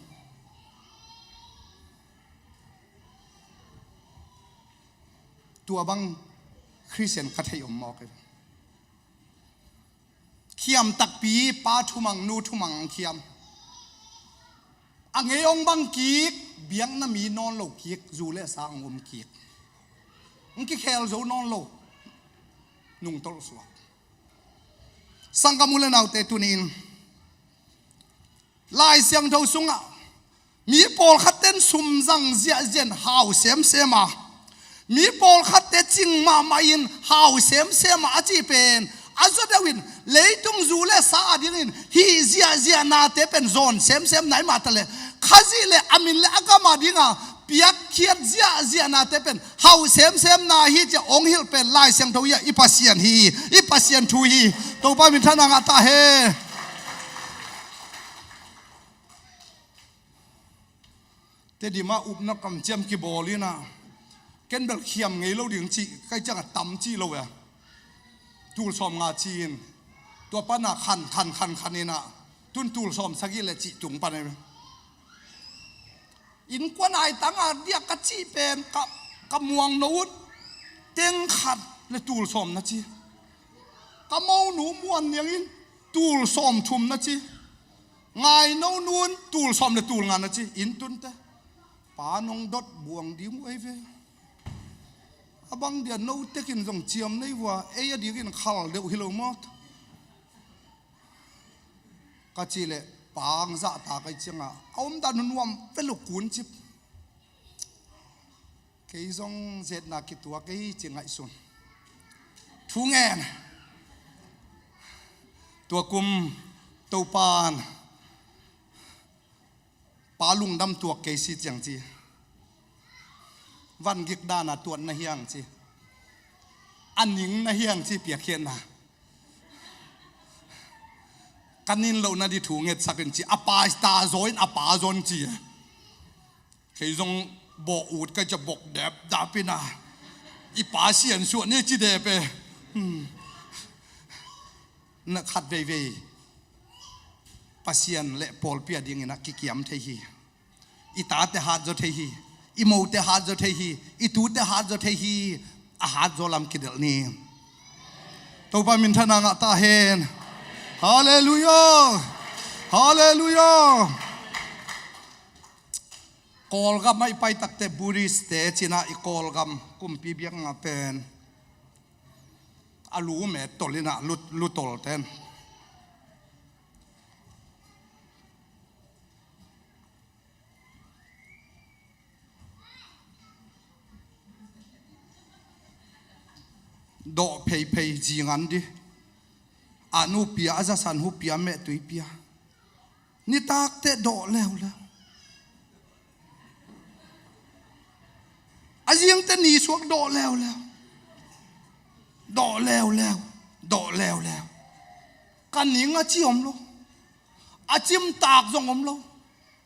Tua bang Khristian ka thei om mawk e. Khiam takpi, pa thumang, nu thumang khiam. A ngei hong bang kik, biakna mi nawn lo kik, zu le sa hong om kik. Hong kikhel zo nawn lo. Nungtolh suak. Sanggam u le naute, tuni in Lai Siangtho sungah mi pawlkhatte in sum zang ziahziah in hau semsem a, mi pawlkhatte cing mahmah in hau semsem a, a cih pen a zaw deuh in leitung zu le sa adingin hih ziahziahnate pen zawn semsem nai mah ta le, Khazih le a min le a gam adinga piakkhiat ziahziahnate pen hau semsem na hi ci-a hong hilh pen Lai Siangtho hi a, i Pasian hi, i Pasian thu hi. Topa minthanna ngah ta hen. Tedim ah upna kamciam kibawl in ah, ken bel khiam ngei lo ding cih ka hih ciangah tam cih lo e. Tul sawm nga ci-in tua pan ah khan khan khan khan in ah, tun tul sawm sagih le cih tung pan e. Innkuan aitang a diak ka cih pen ka, ka muangno un teng khat le tul sawm na ci. Ka monu Muan Niang in tul sawm thum na ci. Ngaino nu in tul sawm le tul nga na ci. Inn tunte, pa nong dot buang ding uh ei ve. A bang dia no tekin zong ciam nei vua, ei a dikin khal deuh hi lo maw? Ka cih leh pa ang zahtak ahi ciangah a omdan nuam ve lo kuncip. Kei zong zetna kituak ei ci ngaihsun. Thu ngen. Tua kum Topan pa lungdam tuak kei si ciang ci. Van gik dana tuat na hiang ci. A ning na hiang ci piakkhiatna. Ka nin lohna di thu ngetsak in ci. A pa ta zaw in a pa zaw in ci. Kei zong bawh ut ka cia bok dep dap in a. I pa siansuah ni ci dep e. Hmm. Na khat veivei Pasian le pawlpi a dingin a kikiam thei hi. I tate hat zaw thei hi. I mote hat zaw thei hi. I tute hat zaw thei hi. A hat zaw lam kidelh ni. Topa minthanna ngah ta hen. Halleluiah. Halleluiah. Kawlgam ah i pai takte Buddhist te cina i Kawlgam kumpi biakna pen a lu met tol inah lu, lu tol ten. Dawh pheiphei zingan di. A nu pia, a zasan hu pia, mehtui pia. Nitakte dawh leuleu. A zingte ni suak dawh leuleu. Dawh leuleu. Dawh leuleu. Ka ning a ci om lo. A cimtak zong om lo.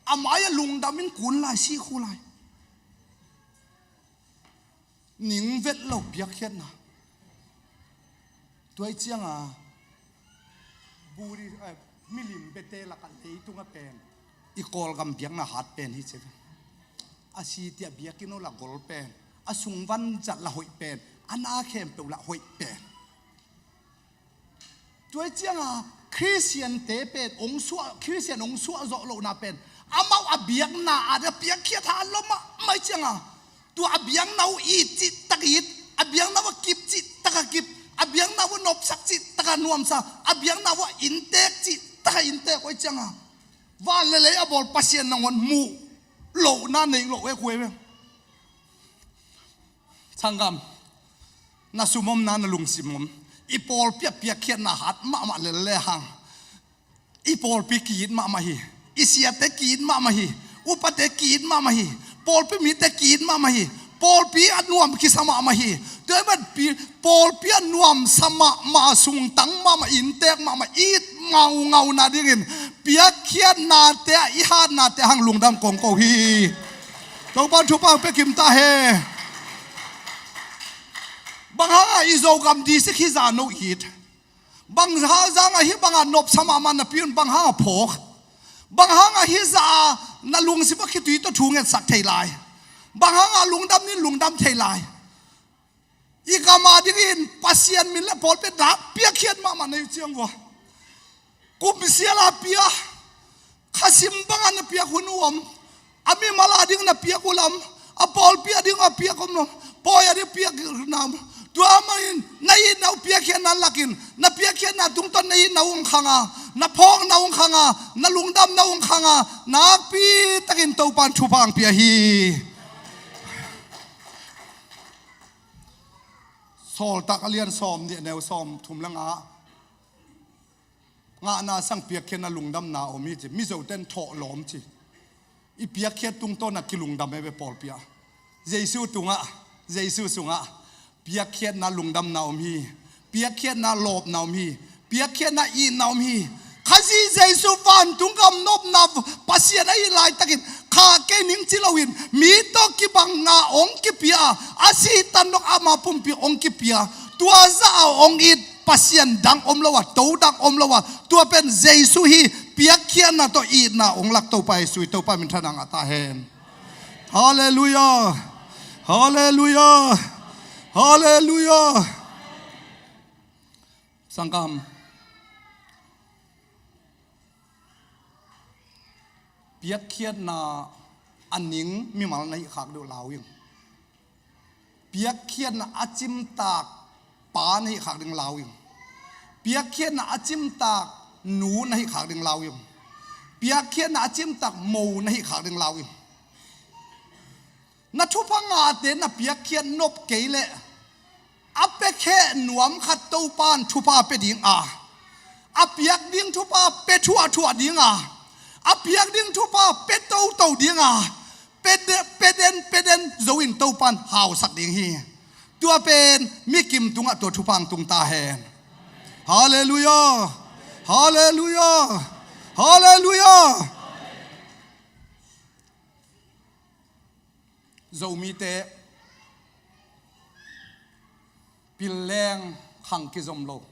A mai a lungdam in kun lai, sikhu lai. Ning vet lo piakkhiatna. Tua i cianga Buddhist, eh, milim bete lakah leitunga pen i Kawlgam biakna hat pen hi ci ve. A site a biakinn uh la gol pen, a sungvan zat la hoih pen, a na khempeuh la hoih pen. Tua i cianga Khristiante pen ong suah, Khristian ong suah zawh lohna pen amau a biakna ah a piakkhiat ha lo mahmah i cianga, tua a biakna uh it cihtak it, a biakna uh a kip cihtak a kip, a biakna uh a nopsak cihtak a nuamsa, a biakna uh a inntek cihtak a inntek uh i cianga, van le lei a bawl Pasian nangawn muh lohna nei lo e kuai ve. Sanggam, na sum om na, na lungsim om. I pawlpi a piakkhiatna hat mahmah lel le hang, i pawlpi ki-it mahmah hi. I siate ki-it mahmah hi. Upate ki-it mahmah hi. Pawlpi mite ki-it mahmah hi. Pawlpi a nuam kisa mahmah hi. Tua ahih manin pi-, pawlpi a nuamsa mahmah, sungtang mahmah, inntek mahmah, it ngaungau nadingin piakkhiatnate ah i hatnate hang lungdam kong ko hi. Topa thupha pia kim ta hen. Bang hanga i Zogam district hi zah no it? Bang hang zanga hi banga nopsa mahmah napi un bang hanga phawk? Bang hanga hi zah a na lungsim a khitui tawh thu ngetsak thei lai? Bang hanga lungdam nin lungdam thei lai? I gam a dingin Pasian min le pawlpi a piakkhiat mahmah na hi uh ciang vua. Kum sial a pia, khasim banga na piak hun uh om. A mimal a ding na piak uh lam, a pawlpi a ding a piak om lo, pawi a ding piak na om. Tua manin na itna uh piakkhiatna lakin, na piakkhiatna tungtawn na itna uh hong khanga, na phawkna uh hong khanga, na lungdamna uh hong khanga, nakpi takin Topan thupha hong pia hi. Sawltak a lian sawm nih, a neu sawm thum le nga ah, ngahna sang piakkhiatna lungdamna om hi ci. Mizoten thawhlawm ci. I piakkhiat tungtawna kilungdam e ve pawlpi ah. Jesu tungah, Jesu sungah piakkhiatna lungdamna om hi. Piakkhiatna lawpna om hi. Piakkhiatna itna om hi. Khazih Jesu vantung gam nopna Pasian ahih laitakin kha kei ning ci loin mi tawh kibangna hong kipia a, a sih tan dong ama pumpi hong kipia. Tua zah a hong it Pasian dang om lo a, to dang om lo a, tua pen Jesu hi. Piakkhiatna tawh itna hong lak Topa Jesu hi. Topa minthanna ngah ta hen. Halleluiah. Halleluiah. Halleluiah. Sanggam, piakkhiatna a ning mimal na hih khak deuh lau ing. Piakkhiatna a cimtak pa na hih khak ding lau ing. Piakkhiatna a cimtak nu na hih khak ding lau ing. Piakkhiatna a cimtak mo na hih khak ding lau ing. Na thupha ngahte na piakkhiat nop kei leh a piakheh nuam khat Topan thupha pia ding a, a piak ding thupha pia thuahthuah ding a, a piak ding thupha pia toto ding a, pia de-, pia den, pia den zo in Topan hausak ding hi. Tua pen mikim tungah tua thupha hong tung ta hen. Halleluiah. Halleluiah. Halleluiah. Zomite pil leng khang kizom lo.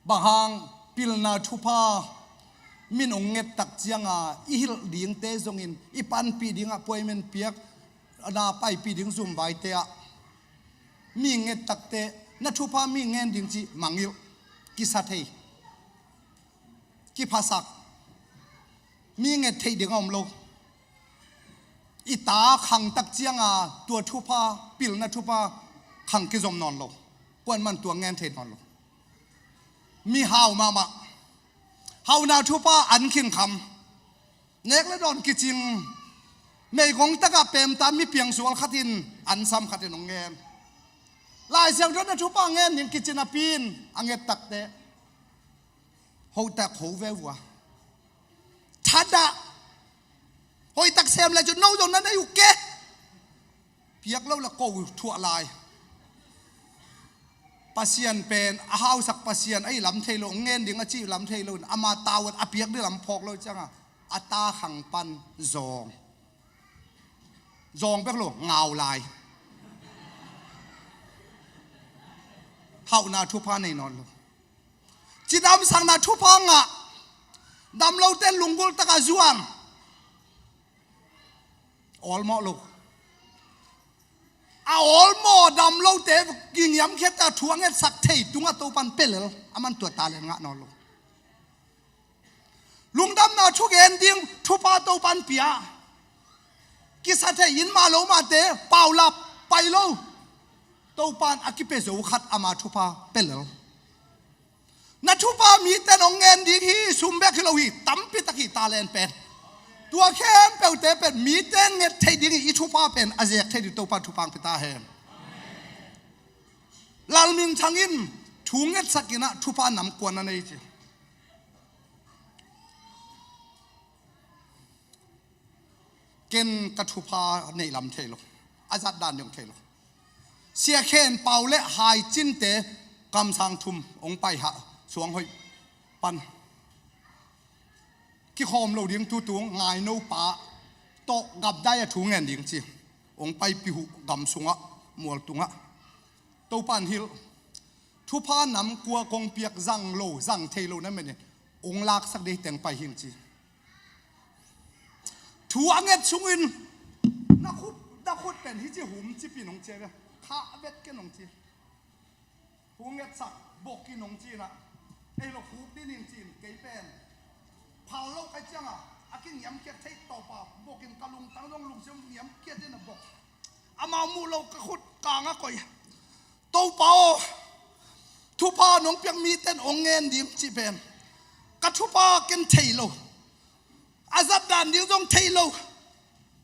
Bang hang, pilna thupha min hong nget tak cianga i hilh dingte zongin i panpih dingah puaimen piak, na paipih ding zumvaite ah, mi nget takte, na thupha mi ngen ding cih mangngilh, kisa thei, kiphasak, mi nget theih ding a om lo. I ta khang tak cianga tua thupha, pilna thupha khang kizom nawn lo. Kuaman tua ngen thei nawn lo. Mi hau mahmah, hauhna thupha an khinkham, nek le dawn kicing, meigong takah pemta mi piangsual khatin ansam khatin hong ngen. Lai Siangtho na thupha ngen ding kici napi-in a nget takte hoihtak ho ve vua. Thadah, hoihtak sem le cu no zong na nei uh ke. Piak lo le ko thuah lai. Pasian pen a hausak Pasian a i lam thei lo, ngen ding a cih lam thei lo, ama tawh a piak ding lam phawk lo cianga a ta khang pan zawng. Zawng bek lo, ngau lai. Hauhna thupha nei nawn lo. Cidamsakna thupha ngah, dam lote lunggulh taka zuang. Awlmawh lo. A awlmawh dam lote kiniamkhiat a thu a ngetsak thei tungah Topan pelel, a man tua talent ngah nawn lo. Lungdamna thugen ding thupha Topan pia. Kisa thei in mah lo mahte, paulap pai lo. Topan a kipia zo khat ama thupha pelel. Na thupha mite in hong ngen ding hi, sum bek hi lo hi, tampi tak hi talent pen. Tua khempeuhte pen mite nget theih ding hi, i thupha pen a zek theih ding Topan thupha hong pia ta hen. Lal Min Thang in thu ngetsak in ah thupha nam kua na nei ci. Ken ka thupha neih lam thei lo, a zat dan ding thei lo. Sia Khen Pau le Hai Cin te kamsang thum hong pai hah suang hoih pan. Kikhawm lo ding tutung ngaino pa tawh gapdai a thu ngen ding ci. Hong paipih uh gam sungah, mual tungah. Topan hilh. Thupha nam kua kong piak zang lo, zang thei lo na menin hong laksak dei teng pai hing ci. Thu a nget sungin na khut, na khut pen hi ci hum ci pin hong cia ve. Kha vet ken hong ci. Thu ngetsak bokin hong ci na. Ei lo khuk din in cin kei pen. Phal lo kai cianga a kiniamkhiat thei tawpa bokin ka lungtang dong lungsim niamkhiat in a bok. Amau muh lo ka khut kangah koih. Topa aw, thupha nong piak mite in hong ngen ding cih pen ka thupha ken thei lo. A zat dan ding zong thei lo.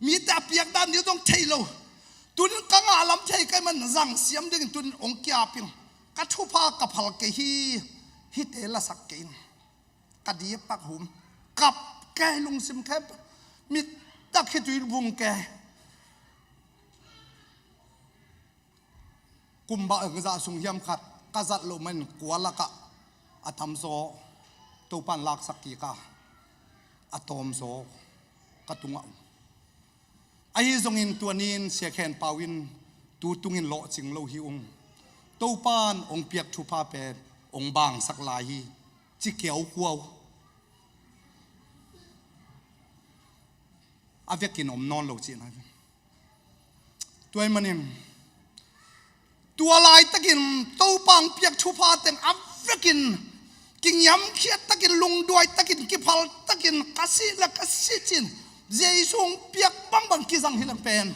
Mite a piak dan ding zong thei lo. Tunin ka ngah lam thei kai man zang siam dingin tunin hong kiaping. Ka thupha ka phal kei hi. Hite lasak kei in. Ka dipak hum. Kap kei lungsim khe. Mit tak hi tui vung kei. Kumba zah sung hiam khat ka zat loh manin kua lakah a tamzaw Topan laksak kik a, a tawmzaw ka tungah um. Ahi zongin tuanin Sia Khen Pau in tu tungin lawhcing lo hi ung. Topan hong piak thupha pen hong bangsak lai hi ci kiaukuau. A vekin om nawn lo cihna hi. Tua ahih manin tua laitakin Topa hong piak thupha teng a vekin kiniamkhiat takin, lungduai takin, kiphal takin, ka sih le ka sih cin Jesu hong piak bangbang kizang hi leng pen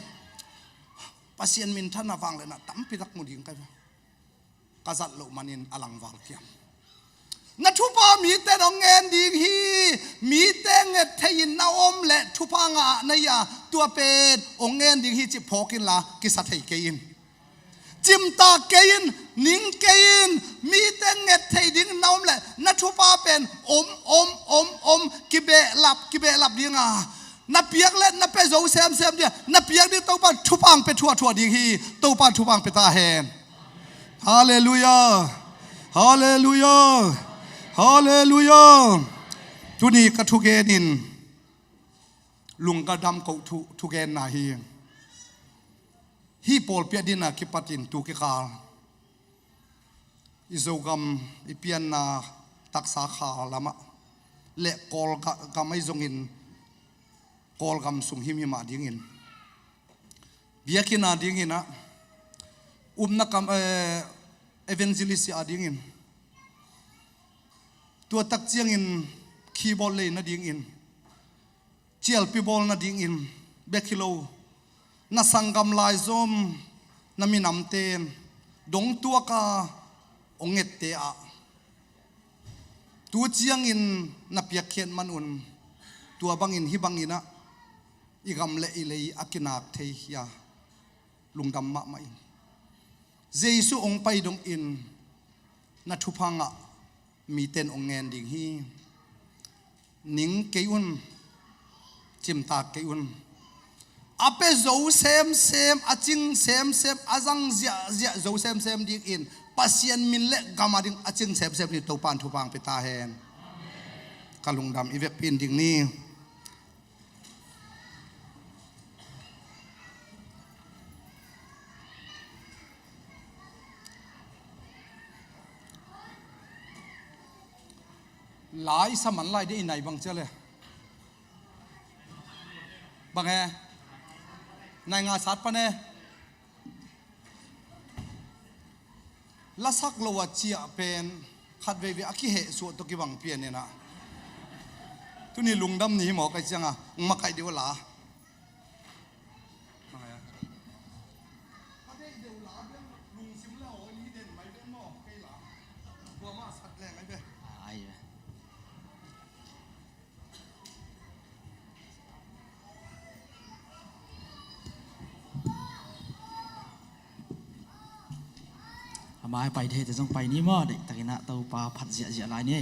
Pasian minthanna vangliatna tampi tak mu ding ka hi. Ka zat loh manin a langval kiam. Na thupha mite in hong ngen ding hi. Mite nget thei in na om le thupha ngah na hi a, tua pen hong ngen ding hi cih phawk inla kisa thei kei in. Cimtak kei in, ning kei in. Mite nget thei ding na om le na thupha pen om, om, om, om, kibehlap, kibehlap ding a, na piak le na pia zo semsem ding a, na piak ding Topa in thupha hong pia thuahthuah ding hi. Topa in thupha hong pia ta hen. Halleluiah. Halleluiah. Halleluiah. Tuni ka thugen in lungka dam koh thu, thugenna hi. Hih pawlpi a dinna kipatin tu kikal i Zogam i pianna taksa kha lamah le Kawlgam ahi zongin Kawlgam sung himhim ah dingin Biakinn a dingin ah, upna kam, eh, evangelist a dingin, tua tak ciangin keyboard lei nadingin, cialpi bawl nadingin bek hi lo, na sanggam laizom, na minamten dong tuaka hong ngette ah, tu ciangin na piakkhiat manun, tua bangin hih bangin ah i gam le i lei a kinak thei hi a, lungdam mahmah ing. Jesu hong pai dongin na thupha ngah miten hong ngen ding hi. Ning kei un, cimtak kei un. A pia zo semsem, a cing semsem, a zang ziahziah zo semsem dingin Pasian min le gam a ding a cing semsem ni. Topa'n thupha hong pia ta hen. Ka lungdam. I vekpi-in ding ni. Lai sa man lai ding, i nai bang cia le. Bang e? Nai nga sat pan e. Lasak lo a ciah pen khat veivei a kiheh suah tawh kibang pian inah. Tuni lungdam ni hi maw, kai cianga hong makaih deuh a la. Ai ve. A mai pai thei te zong pai ni maw, deihtakin ah Topa phat ziahziah lai ni.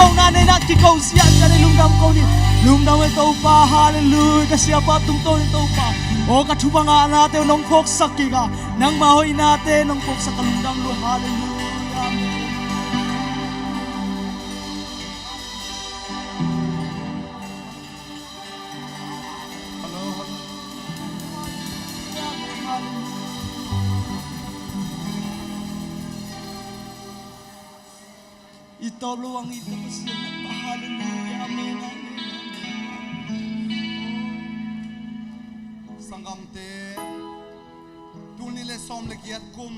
Kona nei na kiko ziahziah nei lungdam ko ni. Lungdam e Topa, halleluia. Ka siapa tungtawn in Topa, aw ka thupha ngahnate uh nong phawksak kik a, nangma hoihnate nong phawksak ka lungdam lua, halleluia. Amen. Hello, hello. I tawp lo ang i tawp a siam na pa. Halleluia. Amen, amen, amen. Sanggamte, tul nih le sawm le giat kum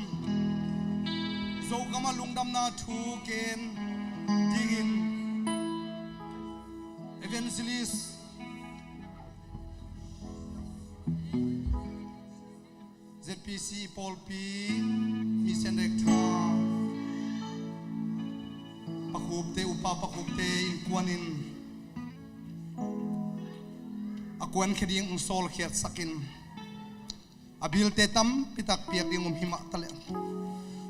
Zogam ah lungdamna thu gen dingin Evangelist Z P C pawlpi, Mission Director Pa Khupte, Upa Pa Khupte innkuan in a kuankhia ding hong sawlkhiatsak in, a bilte tampi tak piak ding om hi mah ta leh,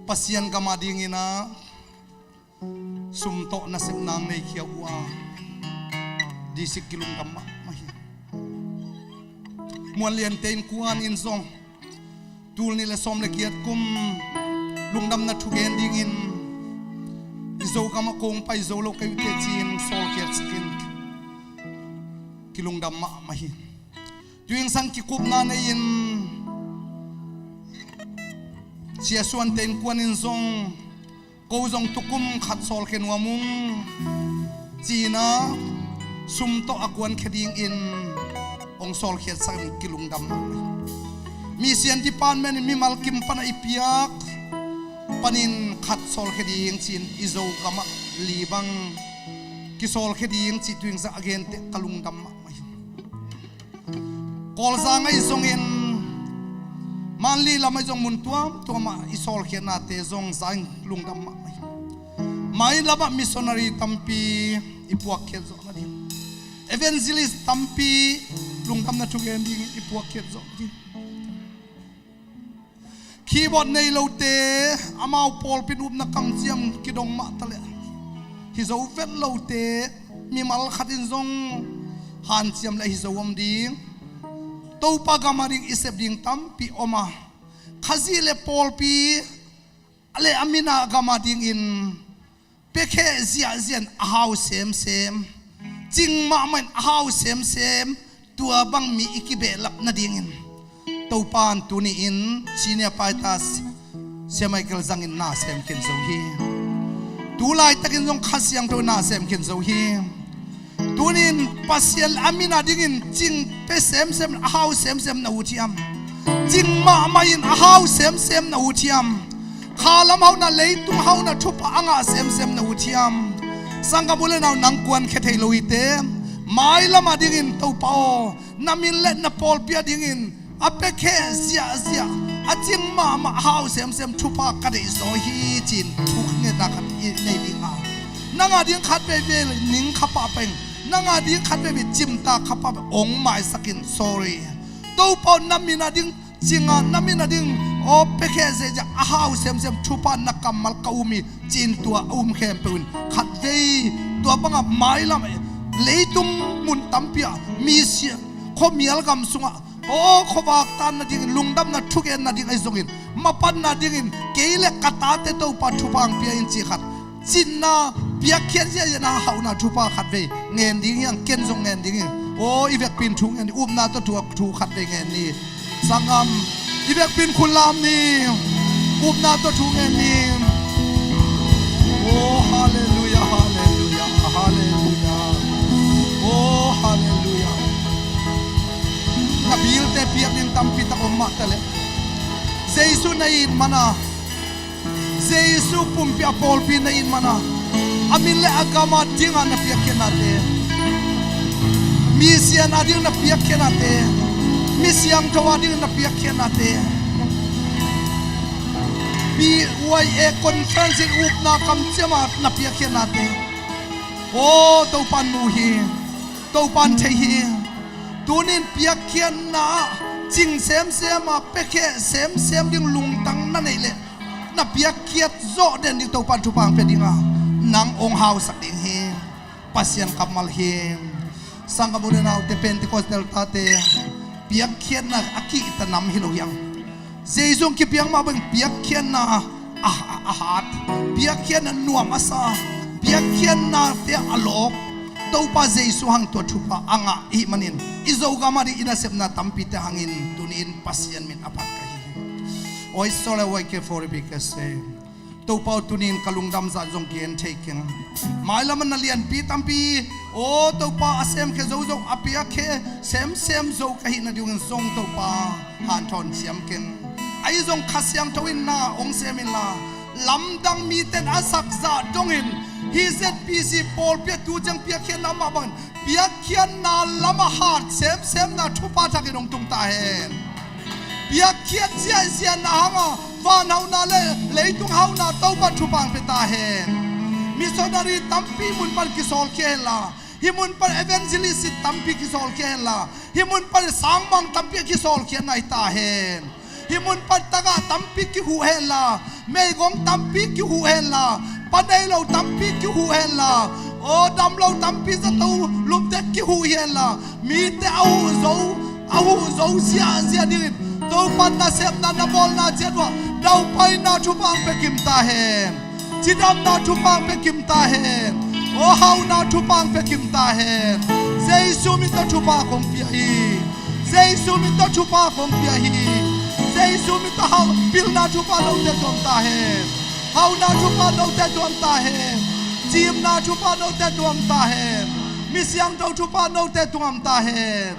Pasian gam a dingin ah sum tawh nasepna hong neikhia uh a, district kilungdam mahmah hi. Muan Liante innkuan in zong tul nih le sawm le giat kum lungdamna thugen dingin, i Zogam ah kong pai zo lo ka hi uh teh ci-in sawlkhiatsak in, kilungdam mahmah hi. Tuingsang kikupna nei-in Sia Suante innkuan in zong, ko zong tukum khat sawlkhia nuam ung ci-in ah sum tawh a kuankhia dingin hong sawlkhiatsak in kilungdam mahmah hi. Mission Department in mimal kim pan a i piak panin khat sawlkhia ding ci-in i Zogam ah li bang kisawlkhia ding cih tuingsang a genteh ka lungdam mahmah hi. Kawlzang ahi zongin, Manli lam ahi zong mun tuamtuam ah i sawlkhiatnate zong za-in lungdam mahmah hi. Mai lam ah missionary tampi i puakkhiat zawh nading, evangelist tampi lungdamna thugen dingin i puakkhiat zawh nading. Keyboard nei lote, amau pawlpi in upna kamciam kidong mah ta leh, hi zo vet lote, mimal khat in zong hanciam leh hi zo om ding. Topa gam a ding i sep ding tampi om a, Khazih le pawlpi le a min a gam a dingin piakhia ziahziah in a hau semsem, cing mahmah in a hau semsem, tua bang mi i kibehlap nadingin Topa in tuni-in senior pastor Sia Michael zangin na sem khin zo hi. Tu laitakin zong Kha Siangtho in na sem khin zo hi. Tunin Pasian a min a dingin cing pia semsem, a hau semsem na ut hiam? Cing mahmah in a hau semsem na ut hiam? Kha lam hauhna, leitung hauhna thupha a ngah semsem na ut hiam? Sanggam u le nau, nang kuankhia thei lo hi teh, mailam a dingin Topa aw, na min le na pawlpi a dingin a piakhia ziahziah, a cing mahmah, a hau semsem thupha ka deih zaw hi ci-in thu ngetna khat i nei ding a, nang a ding khat veivei ning kha pah peng, nang a ding khat veivei cimtak kha pah peng, ong maisak in, sorry. Topa aw, na min a ding cing a, na min a ding aw piakhia ziahziah, a hau semsem thupha na kammal ka um hi ci-in tua a um khempeuh in khatvei tua bangah mailam leitung mun tampi ah mi sia, khuamial gam sungah aw khuavak tan nadingin, lungdamna thugen nading ahi zongin, mapan nadingin kei le ka tate Topa thupha hong pia in cih khat cinna, piakkhiat ziahziahna hauhna thupha khatvei ngen ding hi hang. Ken zong ngen ding hi. Aw, i vekpi in thu ngen ni, upna tawh thu, thu khatvei ngen ni. Sanggam, i vekpi in khut lam ni. Upna tawh thu ngen ni. Aw, halleluia, halleluia, halleluia. Aw, halleluia. Na bilte piak ding tampi tak om mah ta leh, Jesu na it man a, Jesu pumpi a pawlpi na it man a, a min le a gam a ding a na piakkhiatnate, mi sian a ding na piakkhiatnate, mi siangtho a ding na piakkhiatnate, B Y A conference in upna kamciam a na piakkhiatnate, aw, Topa in mu hi, Topa in thei hi. Tunin piakkhiatna ah cing semsem a, piakhia semsem ding lungtang na neih leh, na piakkhiat zawh den ding Topa in thupha hong pia ding a, nang hong hausak ding hi. Pasian kammal hi. Sanggam u le naute, Pentecost Delta te piakkhiatna a kihta nam hi lo hiang. Jesu hong kipiak mah bang piakkhiatna a, a, a hat, piakkhiatna nuam a sa, piakkhiatnate a lawp Topa Jesu hang tua thupha a ngah i hih manin i Zogam a ding i nasepna tampite hangin tuni-in Pasian min a phat ka hi hi. Oi sole wai ke fori bi ke se. Topa aw, tuni-in ka lungdam zah zong gen thei keng. Mailam ah na lianpi tampi, aw Topa, a semkhia zozo, a piakkhe semsem zo ka hih nadingin zong Topa hanthawn ciam keng. Ahi zong Kha Siangtho in na hong sem inla, lamdang miten a sak zah dongin hih Z B C pawlpi ah tu ciang piakkhiatna mah bangin piakkhiatna lam a hat semsemna thupha thakin hong tung ta hen. Piakkhiat ziahziahna hanga van hauhna le leitung hauhna Topa thupha hong pia ta hen. Missionary tampi mun pan kisawlkhia henla, hih mun pan evangelist tampi kisawlkhia henla, hih mun pan sangmang tampi a kisawlkhiatna hi ta hen. Hih mun pan tagah tampi kihuh henla, meigong tampi kihuh henla, pa nei lo tampi kihuh henla, aw dam lo tampi zato lumte kihuh hi henla, mite a huh zo, a huh zo ziahziah dingin Topa nasepna na bawlna ciat uh ah daupaina thupha hong pia kim ta hen. Cidamna thupha hong pia kim ta hen. Aw hauhna thupha hong pia kim ta hen. Jesu min tawh thupha kong pia hi. Jesu min tawh thupha kong pia hi. Jesu min tawh hauh pilna thupha note tuam ta hen. Hauhna thupha note tuam ta hen. Cimna thupha note tuam ta hen. Mi siangtho thupha note tuam ta hen.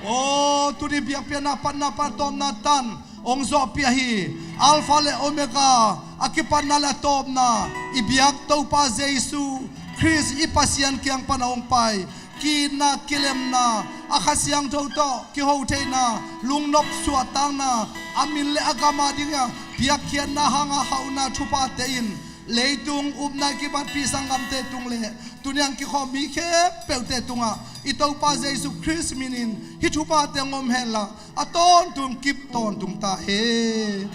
Aw tuni biakpiakna patna pan tawpna tan hong zawhpih ahi Alpha le Omega, a kipatna le a tawpna i biak Topa Jesu Khrist i Pasian kiang pan a hong pai, ki-itna, kilemna, a Kha Siangtho tawh kiho theihna, lungnop suahtakna, a min le a gam a dingin piakkhiatna hanga hauhna thuphate in leitung upna i kibatpih sanggamte tung le tuni a kikhawm mi khempeuhte tungah i Topa Jesu Khrist minin hih thuphate hong om henla, a tawntung kip tawntung ta hen.